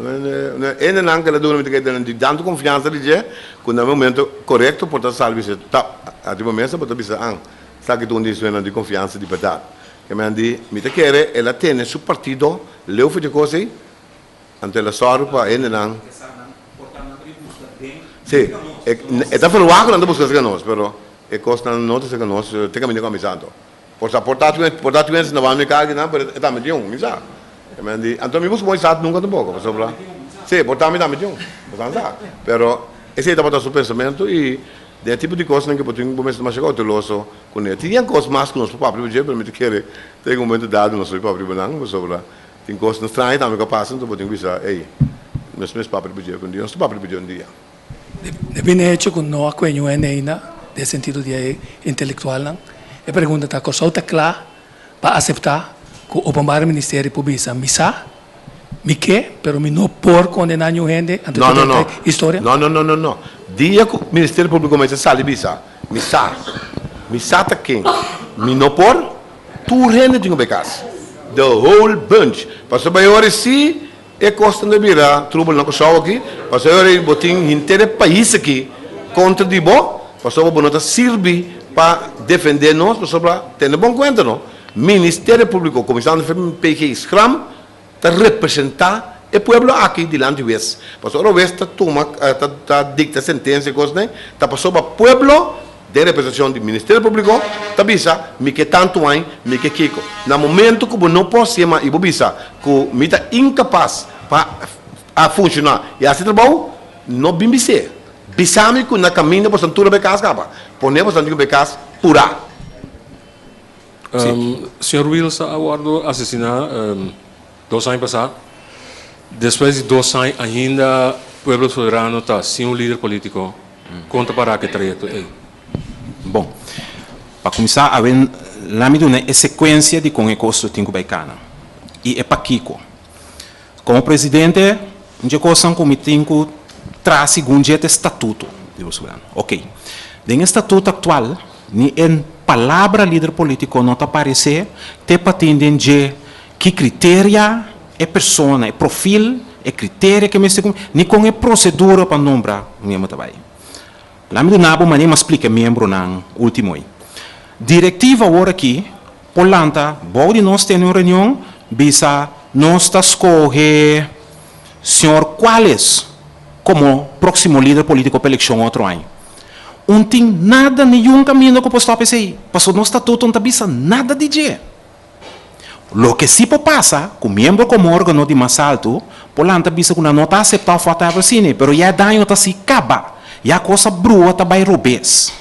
hendenan ku el a duna mi ta kere di tantu konfiansa di dje ku na e momento korekto por ta sali bisa ta ariba mesa bo ta bisa an esaki ta un di esunnan di konfiansa di bèrdat. Ke men di mi ta kere el a tene su partido leu for di kos ei anto el a sòru pa hendenan si e ta ferwagt ku nan ta buska serka nos pero e kosnan no ta serka nos te kaminda ku a misa anto. Por sa por ta por ta twens na wami karga nan pero e tambe tin un, mi sa. E men di, anto mi busca mooi sat nunca tampoco, pasobra si, por ta mi tambe tin un, bo sa sa. Pero esey tabata su pensamiento y den e tipo di cosnan ke bo tin bo mester masha cauteloso cune. Tin yen cos mas cu nos por papia riba dje, pero mi ta kere ta yega un momento dado nos por papia riba nan, pasobra tin cosnan straño tambe cu a pasa, anto bo tin cu bisa, ey, nos mes papia riba dje, un dia nos ta papia riba dje un dia. Debí na e hecho ku no a kue ñun hende ainda den sentido di e intelektualnan, e pregunta ta, Kòrsou ta kla pa aseptá ku Openbare Ministerie por bisa, Mi sa, mi ke, pero mi no por kondená ñun hende ante No, tur no, e no. historia? No, no, no, no, no. Dia ku Ministerio Públiko mester sali bisa, Mi sa, mi sa ta ken, mi no por, tur hende tin ku bai kas. The whole bunch. Pasobra e ora si E kosnan ta bira trubel na Kòrsou aki, pasobra ora bo tin henter e pais aki kontra di bo, pasobra bo no ta sirbi pa defendé nos, pasobra tene bon kuenta no, Ministerio Públiko kuminsando for PG Schram ta representá e pueblo aki dilanti wes, pasobra ora wes ta tuma ta dikta sentensia i kosnan ta pasobra pueblo Den representashon di Ministerio Públiko ta bisa mi ke tantu añ, mi ke kiko. Na momento ku bo no por hasié mas i bo bisa ku mi ta inkapas pa a funshoná i hasi trabou, no bin bis'é. Bisa mi ku na kaminda bo santura bai kas kaba. Pone bo santura bai kas purá. Señor Wiels a wòrdu asesiná dos aña pasá. Despues di dos aña ainda Pueblo Soberano ta sin un lider polítiko. Kon ta para ku e trayekto ei? Bon, pa kuminsá awe la mi duna e sekuensia di kon e kos lo tin ku bai kana i e pakiko. Komo presidente, un dje kosnan ku mi tin ku traha segun dje ta e statuto di Pueblo Soberano. Oke, den e statuto aktual ni e palabra lider polítiko no ta aparesé te pa tin den dje ki kriteria e persona, e profil, e kriteria ke mester kumpli, ni kon e prosedura pa nombra un miembro ta bai. Laat mi duna bo manera mi a splika e miembronan ultimo ei. Direktiva awor aki por lanta bou di nos tene un reunion bisa nos ta skohe señor Cuales komo proksimo lider politiko pa elekshon otro aña. Un tin nada niun kaminda ku por stòp esei, pasobra nos statuto no ta bisa nada di dje. Loke si por pasa, ku miembro komo organo di mas altu por lanta bisa ku nan no ta aseptá òf whatever asina, pero ya e daño ta si kaba, ya kos a brua ta bai robes.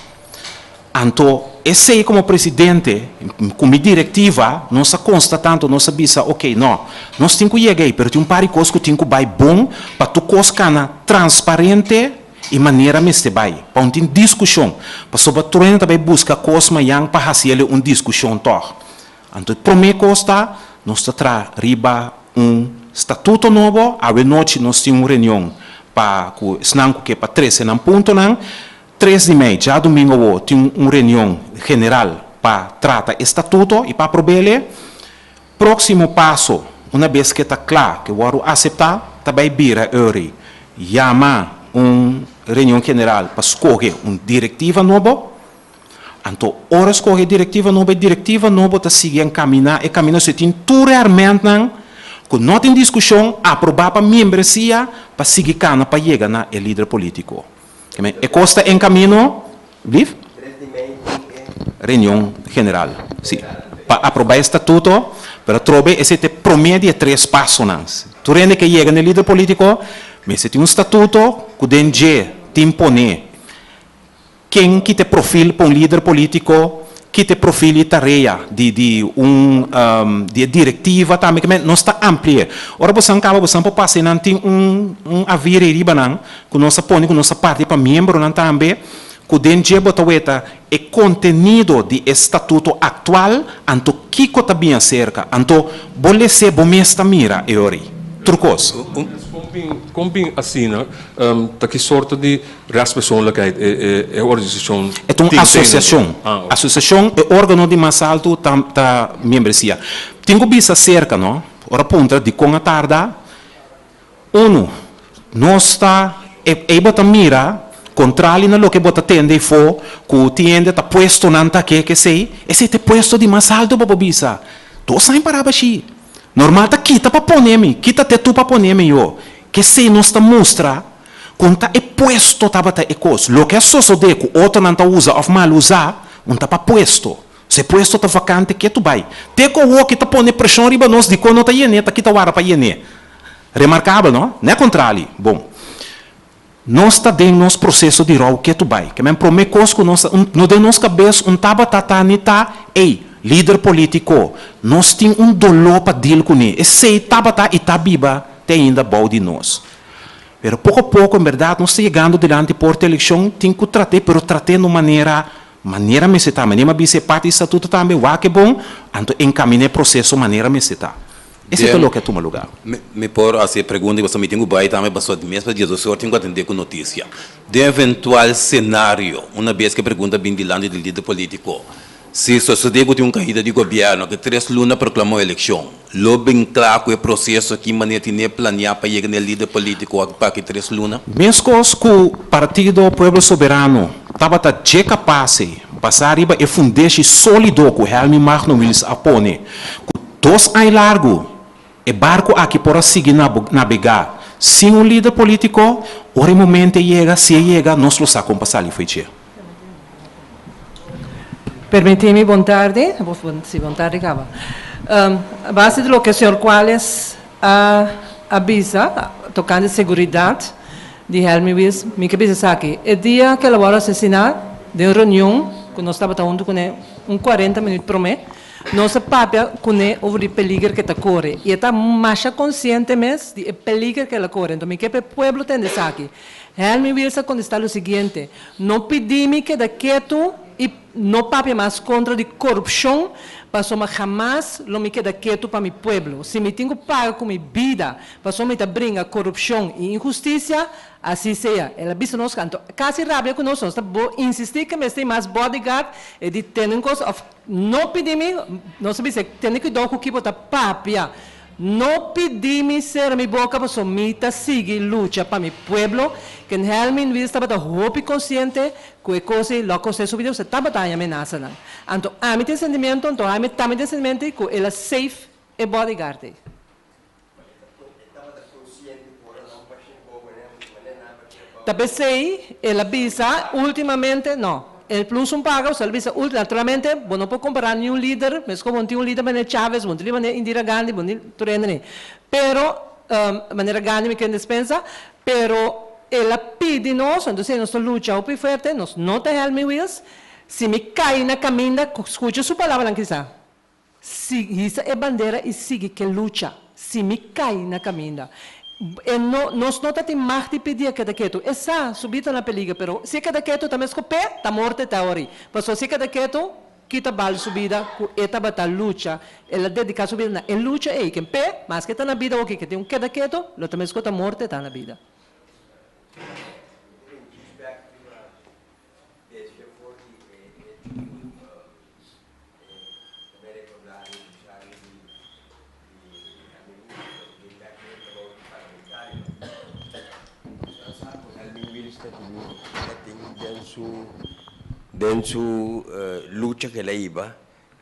Anto esei komo presidente ku mi direktiva nos a konstatá anto nos a bisa ok no, nos tin ku yega ei pero tin un par di kos ku tin ku bai bon pa tur kos kana transparente i manera mester bai pa un tin diskushon pasobra tur hende ta bai buska kos mayan pa hasi el un diskushon tòg. Anto e promé kos ta, nos ta traha riba un statuto nobo, awe nochi nos tin un reunion. pa ku esnan ku ke pa trese nan puntonan. 3 di mei, djadumingu awo, tin un reunion general pa trata e statuto i pa aprob'ele. Próksimo paso, una bes ke ta kla, ke wòrdu aseptá, ta bai bira Eury yama un reunion general pa skohe un direktiva nobo. Anto ora skohe e direktiva nobo, e direktiva nobo ta sigui enkaminá e kamino. Si tin tur e armentnan ku no tin diskushon, aprobá pa miembresia pa sigui kana pa yega na e lider polítiko. E kos ta en kamino, blief? Reunion general, si. Pa aprobá e statuto, pero atrobe esei ta e promé di e tres pasonan. Tur hende ke yega na e lider polítiko mester tin un statuto ku den dje tin poné ken ki ta e profil pa un lider polítiko, ki ta e profil i tarea di di un di e direktiva tambe. Ke men nos ta ampli'é. Ora bosan kaba bosan por pasa einan tin un un avir ei riba nan ku nos a pone ku nos a parti pa miembronan tambe ku den dje bo ta weta e kontenido di e statuto aktual anto kiko ta bin aserka anto bo les'é bo mes ta mira e ora ei. Tur kos. Kon bin asina? Ta ki sorto di Rechtspersoonlijkheid e organisashon E ta un asosiashon. Asosiashon, e organo di mas altu ta ta miembresia. Tin ku bisa serka no, ora puntra dikon a tarda, unu, nos ta e ei bo ta mira kontrali na loke bo ta tende afó ku tin hende ta puestonan ta ke kesei, esei ta e puesto di mas altu bo por bisa. Dos aña pará bashí. Normal ta kita pa pone mi, kita te tu pa pone mi yo. Kesei nos ta mustra Kon ta e puesto tabata e kos? Loke a sosodé ku otronan ta usa òf mal usá, un ta pa puesto. Si e puesto ta vakante, ke tu bai? Te ku awoki ta pone preshon riba nos dikon no ta yen'é, ta kita wara pa yen'é. Remarkabel, no? Nè kontrali. Bon. Nos ta den nos proseso di rou ke tu bai. Ke men promé kos ku nos ta, un, no den nos kabes un tabata ta ni ta, ey, lider polítiko, nos tin un doló pa dil kuné. Esei tabata i ta biba te ainda bou di nos. Pero poko a poko en berdad nos ta yegando dilanti porta eleccion, tin cu trat'é, pero trat'é na un manera, manera mester ta. Manera mi a bisa e parti di statuto tambe, wak e bon, anto encaminá e proceso manera mester ta. Esei ta Den, loke a tuma lugar. Mi, mi por haci e pregunta y pasobra mi tin cu bay tambe pasobra di mes pa 12 or tin cu atende cu noticia. Den eventual scenario, una bes cu e pregunta bin dilanti di lider politico, Si sosodé ku tin un kaida di gobièrnu ku tres luna proklamó elekshon, lo bin kla ku e proseso ki manera tine planiá pa yega na e lider polítiko aki pa aki tres luna? Meskos ku Partido Pueblo Soberano tabata dje kapas ei basá riba e fundeshi sólido ku Helmi Magno Wiels a pone, ku dos aña largu e barku aki por a sigui nabegá sin un lider polítiko, ora e momento e yega, si e yega, nos lo sa kon pa sali fo'i dje. Permití mi bon tardi, si bon tardi kaba. A base di loke señor Cuales a a bisa tokante seguridat di Helmi Wiels, mi ke bisa esaki. E dia ku el a wòrdu asesiná den un reunion ku nos tabata huntu kuné un kuarenta minüt promé, nos a papia kuné over di peliger ku e ta kore i e ta masha konsiente mes di e peliger ku el a kore. Enton mi ke pa e pueblo tende esaki. Helmi Wiels a kontestá lo siguiente, No pidi mi keda ketu i no papia mas kontra di korupshon, pasobra hamas lo mi keda ketu pa mi pueblo. Si mi tin ku paga ku mi bida pasobra mi ta bringa korupshon i inhustisia, asi sea. El a bisa nos anto kasi rabia ku nos, nos ta bo insistí ke mester mas bodyguard, e di tene un kos òf no pidi mi, nos a bisa tene kuidou ku ki bo ta papia. No pidi mi sera mi boka paso mi ta sigui lucha pa mi pueblo. Ken Helmin Wiels tabata hopi konsiente ku e kos ei lo a kos'é su bida pasobra e tabata haña menasanan. Anto ami tin sentimiento, anto ami tambe tin sentimiento ei ku el a safe e bodyguard ei. Ta p'esei el a bisa ultimamente, no, el plus un paga, el a bisa ulti, naturalmente bo no por compara niun lider, mescos bo no tin un lider manera Chavez, bo no tin lider manera Indira Gandhi, bo no tin tur hende ni. Pero, manera Gandhi mi kende despensa, pero el a pidi nos, entonces nos ta lucha hopi fuerte, nos no ta Helmi Wiels, si mi cay na caminda, scucha su palabranan kisa. Si hisa e bandera i sigui ke lucha. Si mi kai na kaminda. E no, nos no ta tin mag di pidi e keda ketu. E sa, su bida ta na peliger, pero si e keda ketu ta mes ku p'e ta morte ta ori. Pasobra si e keda ketu, kita bal su bida ku e tabata lucha. El a dediká su bida na e lucha ei. Ken p'e, maske e ta na bida oki ke tin un keda ketu, lo ta mes ku ta morte ta na bida. Tatin den su den su lucha ku el a hiba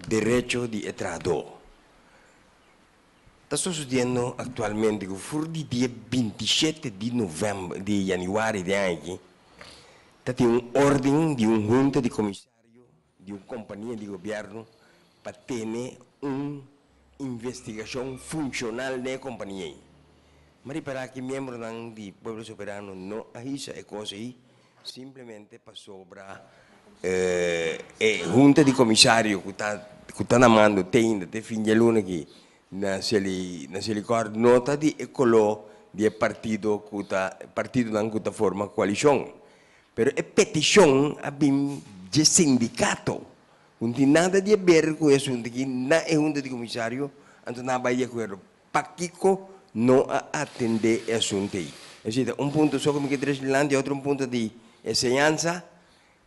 derecho di e trahadó. Ta sosodiendo aktualmente ku for di dia 27 di novèmber di yanüari den aña aki ta tin un órden di un hunta di komisario di un kompania di gobièrnu pa tene un investigashon funshonal den e kompania ei. Mi a ripará ku miembronan di Pueblo Soberano no a hisa e kos ei simplemente pasobra e hunta di komisario ku ta ku ta na mando te ainda te fin dje luna aki na Seli na Selikor no ta di e koló di e partido ku ta partidonan ku ta forma koalishon. Pero e petishon a bin dje sindikato ku no tin nada di aber ku e asuntu aki na e hunta di komisario anto nan a bai di akuerdo. Pakiko no a atendé e asuntu ei? Esei ta un punto so ku mi ke trese dilanti. E otro un punto di enseñansa.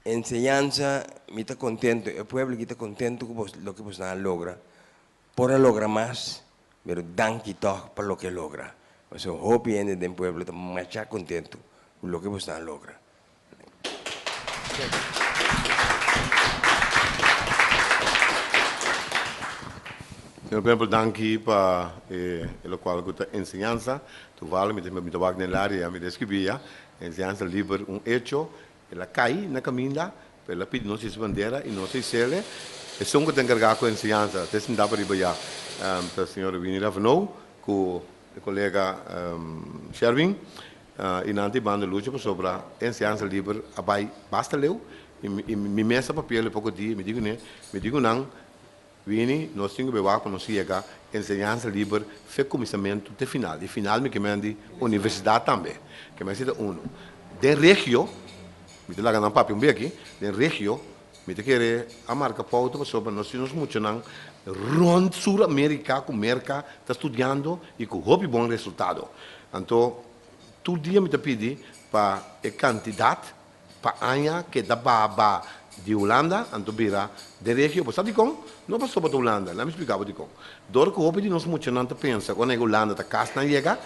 Enseñansa, mi ta kontentu, e pueblo aki ta kontentu ku bos loke bosnan a logra. Por a logra mas, pero danki tòg pa loke a logra. Pasobra hopi hende den pueblo ta masha kontentu ku loke bosnan a logra. Señor Pempel, danki pa e locual cu ta enseñansa. Toevallig mi ta mi ta wak den el area, mi ta escribi ya, enseñansa liber un hecho. El a cay na caminda, pero el a pidi nos hisa bandera y nos a hisele. Esun cu ta encarga cu enseñansa, ta sinta pariba ya, ta señor Winnie Raveneau cu e colega Sherwin. I nan ta banda lucha pasobra e enseñansa liber a bai basta leu i mi mes a papia le poko dia i mi di kuné, mi di ku nan, Wini, nos tin ku bai wak pa nos yega enseñansa liber fe kuminsamentu te final. I final mi ke men di universidat tambe. Ke men si ta unu. Den regio, mi ta laga nan papia un beki, den regio mi ta kere a marka pouta pasobra nos tin nos muchanan rònt Sur Amerika ku Merka ta studiando i ku hopi bon resultado. Anto tur dia mi ta pidi pa e kantidat pa aña keda baha ba di Hulanda anto bira den regio. Bo sa dikon? No pasobra ta Hulanda. Laat mi splika bo dikon. Dor ku hopi di nos muchanan ta pensa ku ora Hulanda ta kas nan yega,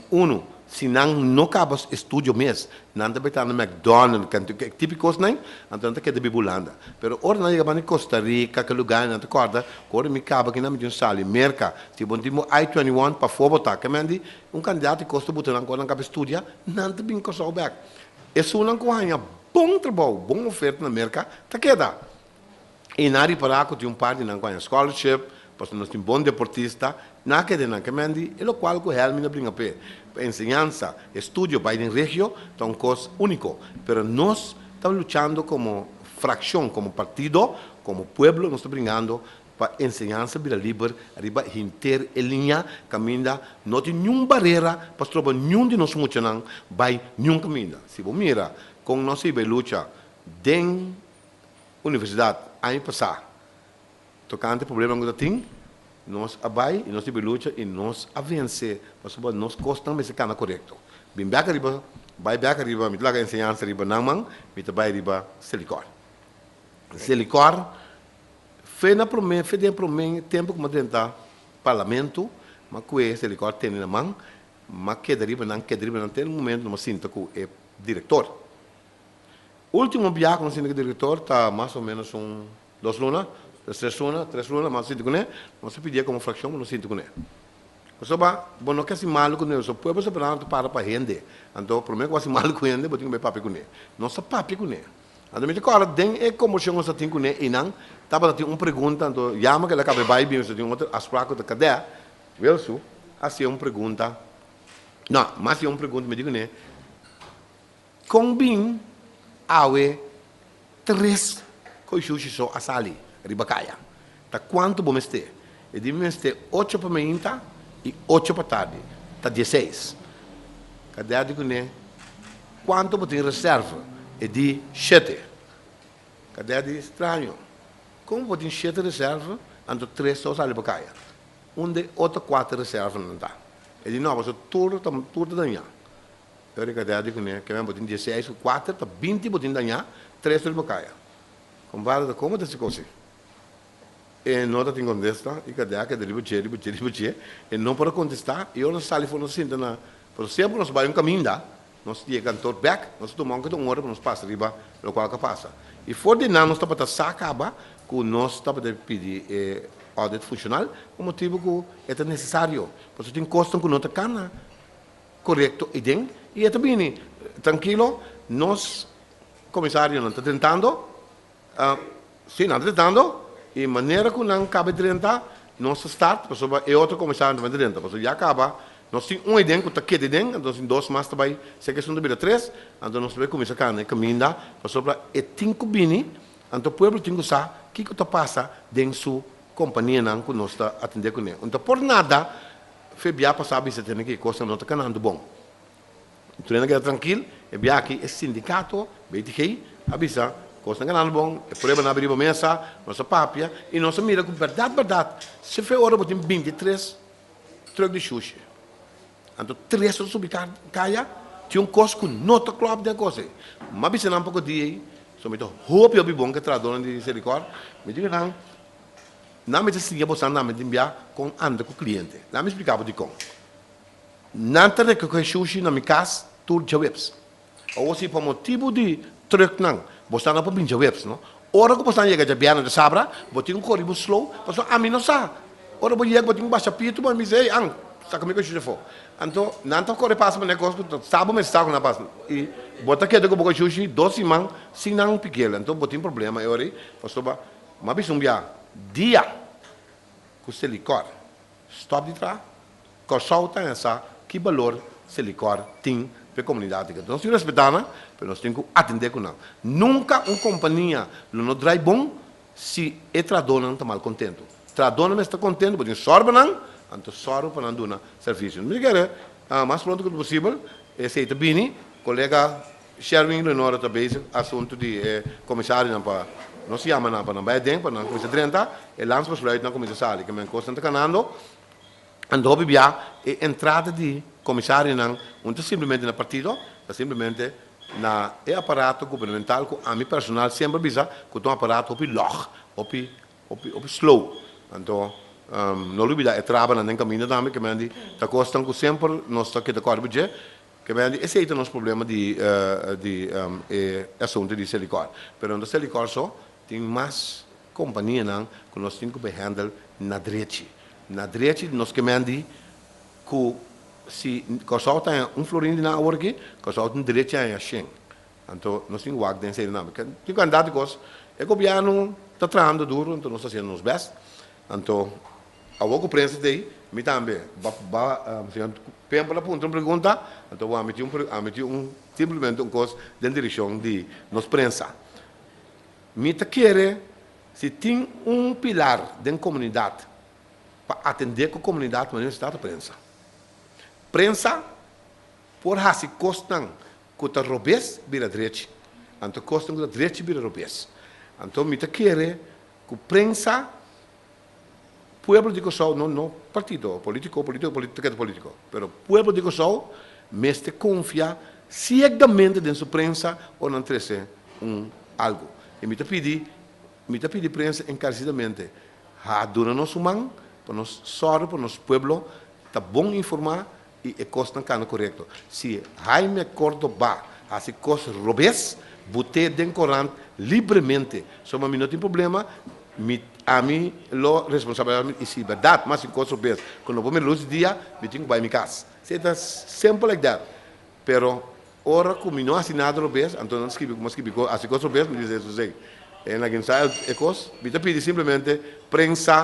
unu, si nan no kaba estudio mes, nan ta bai ta na McDonald, e tipo di kosnan, anto nan ta keda biba Hulanda. Pero ora nan yega banda Costa Rica, ke lugar nan ta kòrda ku ora mi kaba kinan mi tin un sali Merka, si bo no tin bo I-21 pafó bo ta. Ke men di un kandidato di kos ta buta nan ku ora nan kaba studia, nan ta bin Kòrsou bèk. Esunnan ku haña bon trabou, bon oferta na Merka, ta keda. I nan a ripará ku tin un par di nan ku haña scholarship, pasobra nos tin bon deportista, nan a keda nan. Ke men di e lokual ku Helmin a bringa p'e, pa enseñansa, estudio bai den regio, ta un kos úniko. Pero nos ta luchando komo frakshon, komo partido, komo pueblo, nos ta bringando pa enseñansa bira liber riba henter e liña kaminda no tin niun barera pa stroba niun di nos muchanan bai niun kaminda. Si bo mira kon nos a hiba e lucha den universidat aña pasá tokante problemanan ku ta tin, nos a bai i nos hiba e lucha i nos a vense pasobra nos kosnan mester kana korekto. Bin bèk ariba, bai bèk ariba, mi ta laga enseñansa riba nan man, mi ta bai riba Selikor. Selikor Fe na promé, fe den promé tempu ku mi a drenta parlamento, mi a kue Selikor tene na man, mi a keda riba nan, keda riba nan te un momento mi a sinta ku e direktor. Ultimo biaha ku mi a sinta ku e direktor ta mas o ménos un dos luna, tres luna, tres luna mi a sinta kuné, nos a pidié komo frakshon pa nos sinta kuné. Pasobra bo no ke hasi malu ku ne, pasobra pueblo soberano ta para pa hende, anto promé ku bo hasi malu ku hende bo tin ku bai papia kuné. Nos a papia kuné. Anto mi ta kòrda den e kombershon nos a tin kuné einan, tabata tin un pregunta, anto yama ku el a kaba e bai bin, nos a tin otro afsprak ku ta Kadè, Wilsu, a hasié un pregunta, no, mi a hasié un pregunta, mi di kuné, Kon bin awe tres koishushi so a sali riba kaya? Ta kuantu bo mester? E di mi mester ocho pa meinta i ocho pa tardi, ta dieseis. Kadè di kuné, Kuantu bo tin reserva? E di, Shete. Kadè di, Straño. Komo bo tin shete reserva, anto tres so sali pa kaya? Unda e otro kuater reservanan ta? E di, No, pasobra tur ta tur ta dañá. E ora kadè di kuné, Ke men bo tin dieseis ku kuater, ta binti bo tin dañá, tres ta riba kaya. Kompadre ta, Komo ta si kos ei? E no ta tin kontesta, i kadè a keda riba dje, riba dje, riba dje. E no por a kontestá, i ora nos sali for nos sinta na, pasobra semper nos bai un kaminda. Nos yega kantor bèk, nos a tuma un un ora pa nos pasa riba lokual ku a pasa. I for di nan nos tabata sa kaba ku nos tabata pidi e audit funshonal pa motibu ku e ta nesesario. Pasobra tin kosnan ku no ta kana korekto eiden i e ta bini trankilo. Nos komisarionan ta drentando. Si, nan ta tratando y manera cu nan caba e drenta, nos ta start pasobra e otro comisario tambe ta drenta. Pasobra ya caba nos tin un eyden cu ta keda eyden, anto nos tin dos mas ta bay, si esun ta bira tres, anto nos ta bay cuminsa cana e caminda pasobra e tin cu bini, anto pueblo tin cu sa kico ta pasa den su companianan cu nos ta atende cune. No ta por nada fe bia pasa bisa tene cu e cosnan no ta canando bon. Tur hende a keda trankil, e bia aki e sindikato, BTG, a bisa, Kosnan ganando bon, e pruebanan a bini riba mesa, nos a papia i nos a mira ku bèrdat bèrdat si fe ora bo tin 23 trùk di shushi, anto tres lo subi kaya, tin un kos ku no ta klòp den e kos ei. Mi a bisa nan poko dia ei, so mi ta hopi hopi bon ku e trahadónan di Selikor, mi di ku nan, nan mester siña boso nan tambe tin bia kon anda ku kliente. Nan mi splika bo dikon. Nan ta rekohe shushi na mi kas tur djaweps. Awor si pa motibu di trùknan bo sta no por bin djaweps, no? Ora ku bo sta yega djabièrnè djasabra, bo tin ku kore bo slow, pasobra ami no sa. Ora bo yega bo tin ku basha pitu, bo a bisa, ey, an, saka mi ku e shushi afó. Anto nan ta kore pasa manera kos ku ta sa bo mester sa ku nan a pasa. I bo ta keda ku bo shushi dos siman sin nan pikiel. Anto bo tin problema e ora ei, pasobra mi a bisa un bia, dia ku Selikor stòp di traha, Kòrsou ta haña sa ki balor Selikor tin pa e komunidat aki. Nos tin ku respetá nan, pero nos tin ku atendé ku nan. Nunka un kompania lo no drai bon si e trahadónan ta mal kontentu. Trahadónan mester ta kontentu, bo tin sòru pa nan, anto sòru pa nan duna servisio. Mi ta kere mas pronto ku ta posibel esei ta bini. Kolega Sherwin Leonora ta bezig asuntu di e komisarionan pa nos yama nan pa nan bai aden, pa nan kuminsá drenta, e landsbesluitnan kuminsá sali. Ke men kosnan ta kanando. Anto hopi bia e entrada di komisarionan no ta simplemente na partido, ta simplemente na e aparato gubernamental ku ami personal semper bisa ku ta un aparato hopi lòg, hopi hopi hopi slow. Anto no lubida e trabanan den kaminda tambe ke men di ta kosnan ku semper nos ta keda kòrda dje, ke men di esei ta nos problema di di e asuntu di Selikor. Pero no ta Selikor so, tin mas Kompanianan ku nos tin ku behandel na drechi. Na drechi nos ke men di ku si Kòrsou ta haña un florin di nan awor aki, Kòrsou tin drechi haña shen. Anto nos tin wak den esei nan. Tin kantidat di kos. E gobièrnu ta trahando duru, anto nos ta hasiendo nos bèst. Anto awor ku prensa ta ei, mi tambe ba ba señor Pempel a puntra un pregunta, anto bo a miti un a miti un simplemente un kos den direkshon di nos prensa. Mi ta kere si tin un pilar den komunidat pa atendé ku komunidat manera mester ta prensa. Prensa por hasi kosnan ku ta robes bira drechi, anto kosnan ku ta drechi bira robes. Anto mi ta kere ku prensa, pueblo di Kòrsou, no no partido polítiko, polítiko ta keda polítiko, pero pueblo di Kòrsou mester konfia siegamente den su prensa ora nan trese un algu. I mi ta pidi, mi ta pidi prensa enkaresidamente, ha duna nos un man pa nos sòru pa nos pueblo ta bon informá i e kosnan kana korekto. Si Jaime Cordoba hasi kos robes, but'é den korant libremente. Soba mi no tin problema, mi ami lo responsabilisá mi i si bèrdat mi hasi kos robes ku no por mira lus di dia, mi tin ku bai mi kas. Esei ta simple like that. Pero ora ku mi no hasi nada robes, anto nan skibi ku mi a skibi hasi kos robes, mi di esei. E na kin sa e kos, mi ta pidi simplemente prensa.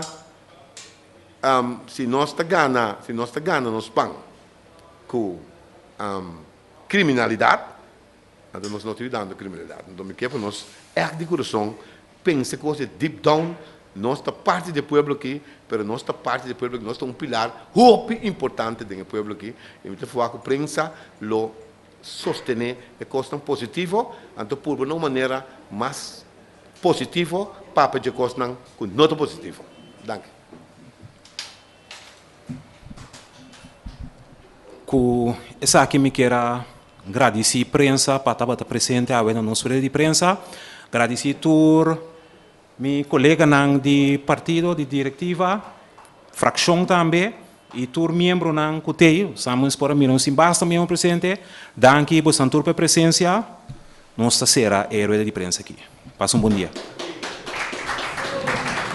Si nos ta gana, si nos ta gana nos pan ku kriminalidat, anto nos no ta yudando kriminalidat. Anto mi ke pa nos ègt di kurason pensa kos di deep down, nos ta parti di e pueblo aki, pero nos ta parti di e pueblo aki, nos ta un pilar hopi importante den e pueblo aki, i mi ta fuha ku prensa lo sostené e kosnan positivo, anto purba na un manera mas positivo papia dje kosnan ku no ta positivo. Danki. Ku esaki mi kier a gradisí prensa pa tabata presente awe na nos rueda di prensa. Gradisí tur mi koleganan di partido, di direktiva, frakshon tambe. I tur miembronan ku t'ei, Samuels por a mira un sin basta miembro presente, danki bosan tur pa e presensia, nos ta sera e rueda di prensa aki. Pasa un bon dia.